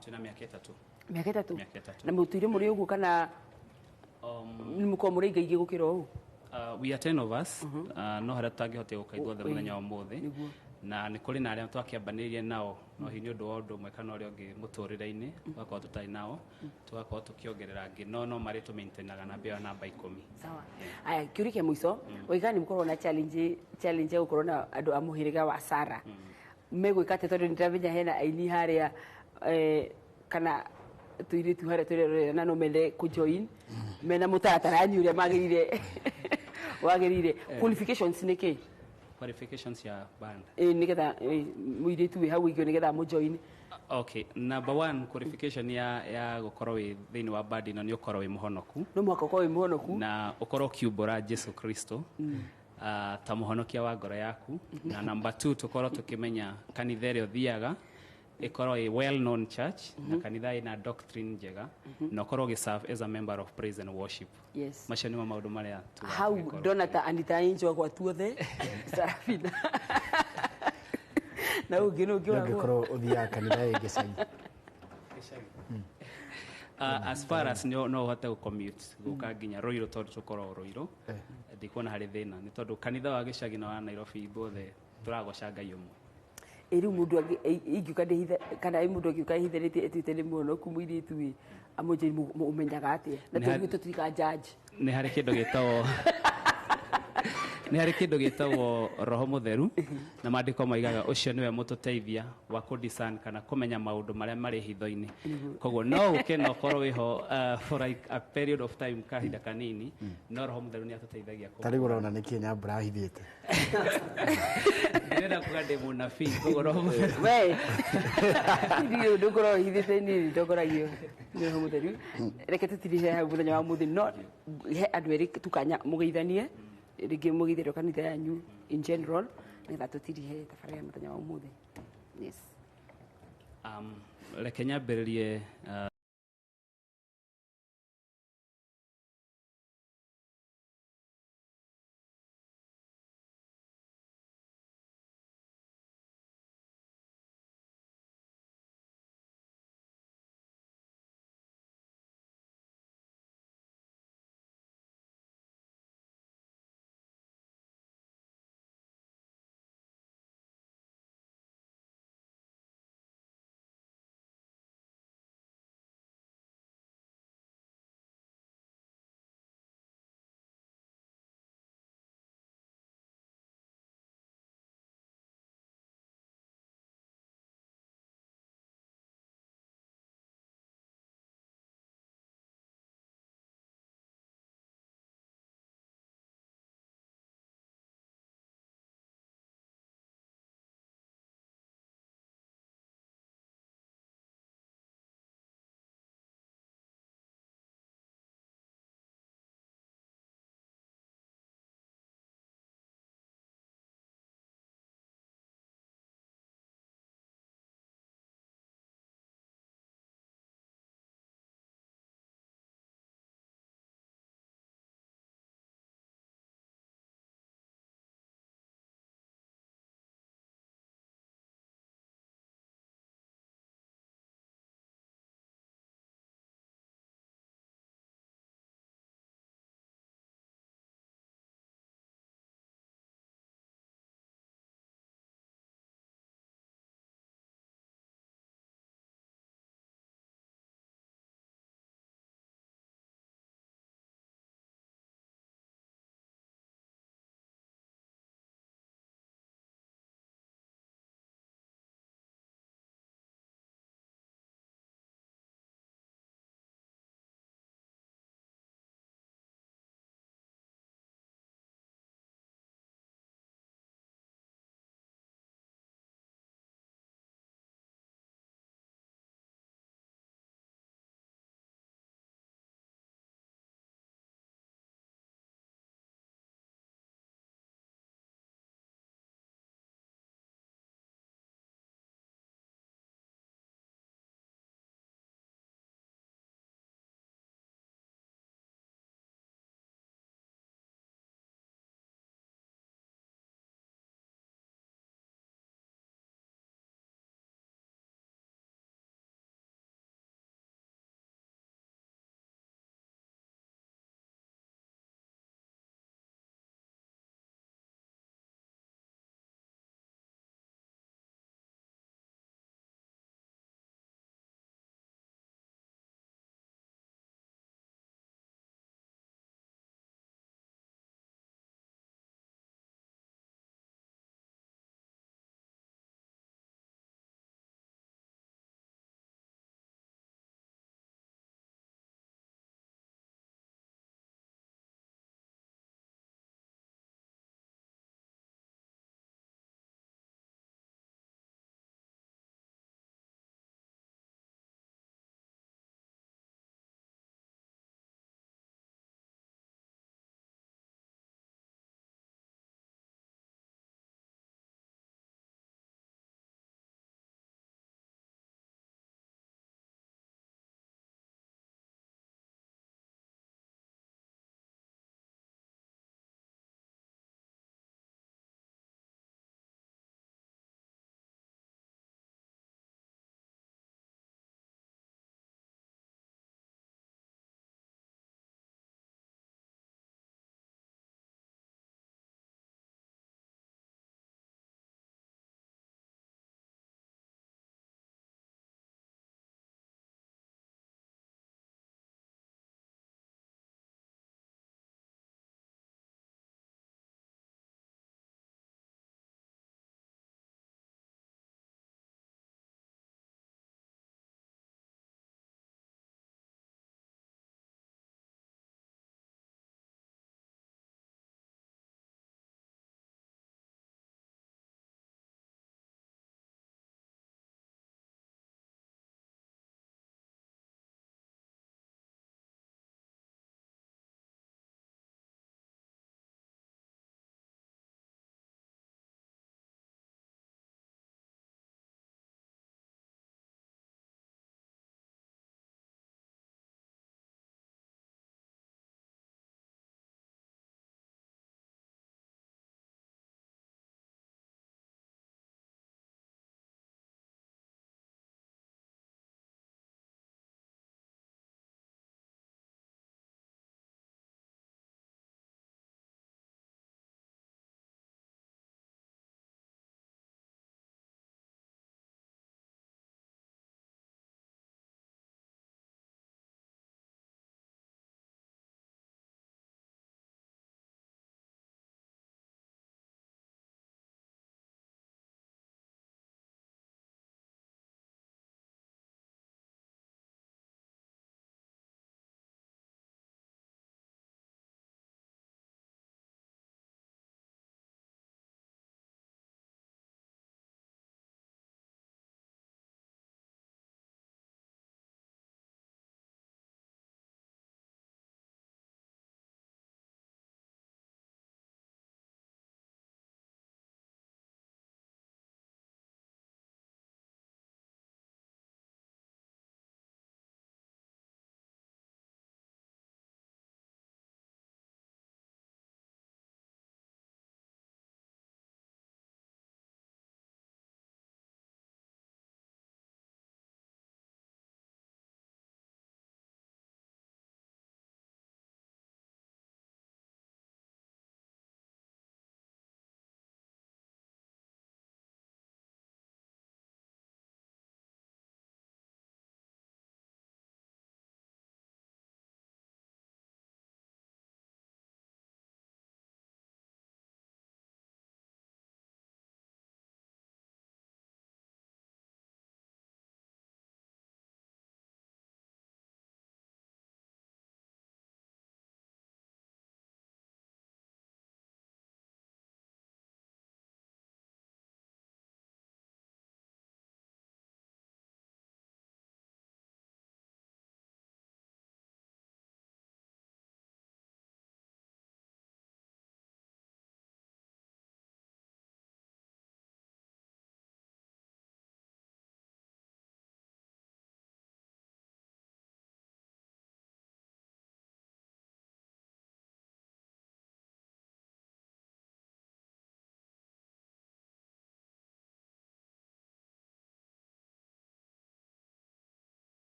Twĩna mĩaka 3. Mĩaka 3? Mĩaka 3. Na mũtũire mũrĩ ũguo kana nĩ mũkoragwo mũrĩ aingĩ gũkĩra ũũ? We are 10 of us. No harĩa tũtangĩhota gũka ithuothe mũthenya wa ũmũthĩ, Nĩguo. na nĩ kũrĩ na arĩa twakĩambanĩirie nao, no hihi nĩ ũndũ wa ũndũ ũmwe kana ũrĩa ũngĩ mũtũrĩre-inĩ tũgakorwo tũtarĩ nao, tũgakorwo tũkĩongerera angĩ, no marĩ tũmaintainaga namba ĩyo, namba 10. Sawa. Aya, kĩũria kĩa mũico, oiga nĩ mũkoragwo na challenge ya gũkorwo na andũ a mũhĩrĩga wa Sara. Megwĩka atĩa tondũ nĩndĩramenya hena aini harĩa kana tũirĩtu harĩa tũrerorera na no mende kũjoin mena mũtaratara yanyu ũrĩa magĩrĩire wagĩrĩire. Qualifications nĩ kĩ? Qualifications ya band? Nĩgetha mũirĩtu wĩ hau ũiguo nĩgetha mũjoin. Okay, number one qualification ya gũkorwo wĩ thĩinĩ wa band ĩno nĩ ũkorwo wĩ mũhonoku. No mũhaka ũkorwo wĩ mũhonoku. Na ũkorwo ũkiumbũra Jesu Kristo ta mũhonokia wa ngoro yaku. Na number 2, tũkorwo tũkĩmenya kanitha ĩrĩa ũthiaga ĩkorwo ĩ well known church na kanitha ĩna doctrine njega, na ũkorwo ũgĩserve as a member of praise and worship. Yes. Macio nĩmo maũndũ marĩa Hau ndona ta Anita Angel gwa tuothe Sarafina na ũngĩ nĩ ũngĩ wagwo. Ũngĩkorwo ũthiaga kanitha ĩ gĩcagi. As far as no ũhote gũcommute gũka nginya Ruiru tondũ tũkoragwo Ruiru, ndikuona harĩ thĩna nĩ tondũ kanitha wa gĩcagi na wa Nairobi ithuothe tũragoca Ngai ũmwe. Ĩ rĩu mũndũ ingĩũka ndĩhithe kana mũndũ angĩũka ehithanĩtie ĩtuĩte nĩ mũhonoku mũirĩtu ĩ amũnjĩri ũmenyaga atĩa na Nĩ harĩ- tondũ tũtuĩka judge. Nĩ harĩ kĩndũ gĩtagwo nĩ harĩ kĩndũ gĩtagwo roho mũtheru, na maandĩko maigaga ũcio nĩwe mũtũteithia wa kũ-discern kana kũmenya maũndũ marĩa marĩ hitho-inĩ. Koguo no ũke na ũkorwo wĩho for like a period of time, kahinda kanini, no roho mũtheru nĩ atũteithagia. Ta rĩu ũrona nĩkĩ Nyambura ahithĩte? Ndĩrenda kuga ndĩ mũnabii, koguo roho mũtheru. We ndirĩ ũndũ ũkorwo hithĩte niĩ ndongoragio nĩ roho mũtheru. Reke tũtirihe hau mũthenya wa mũthĩ, no he andũ erĩ tukanya mũgeithanie. Rĩngĩ mũgeithĩrio kanitha yanyu in general nĩgetha tũtirihe tabarĩra ya mũthenya wa ũmũthĩ. Yes. Reke nyambĩrĩrie.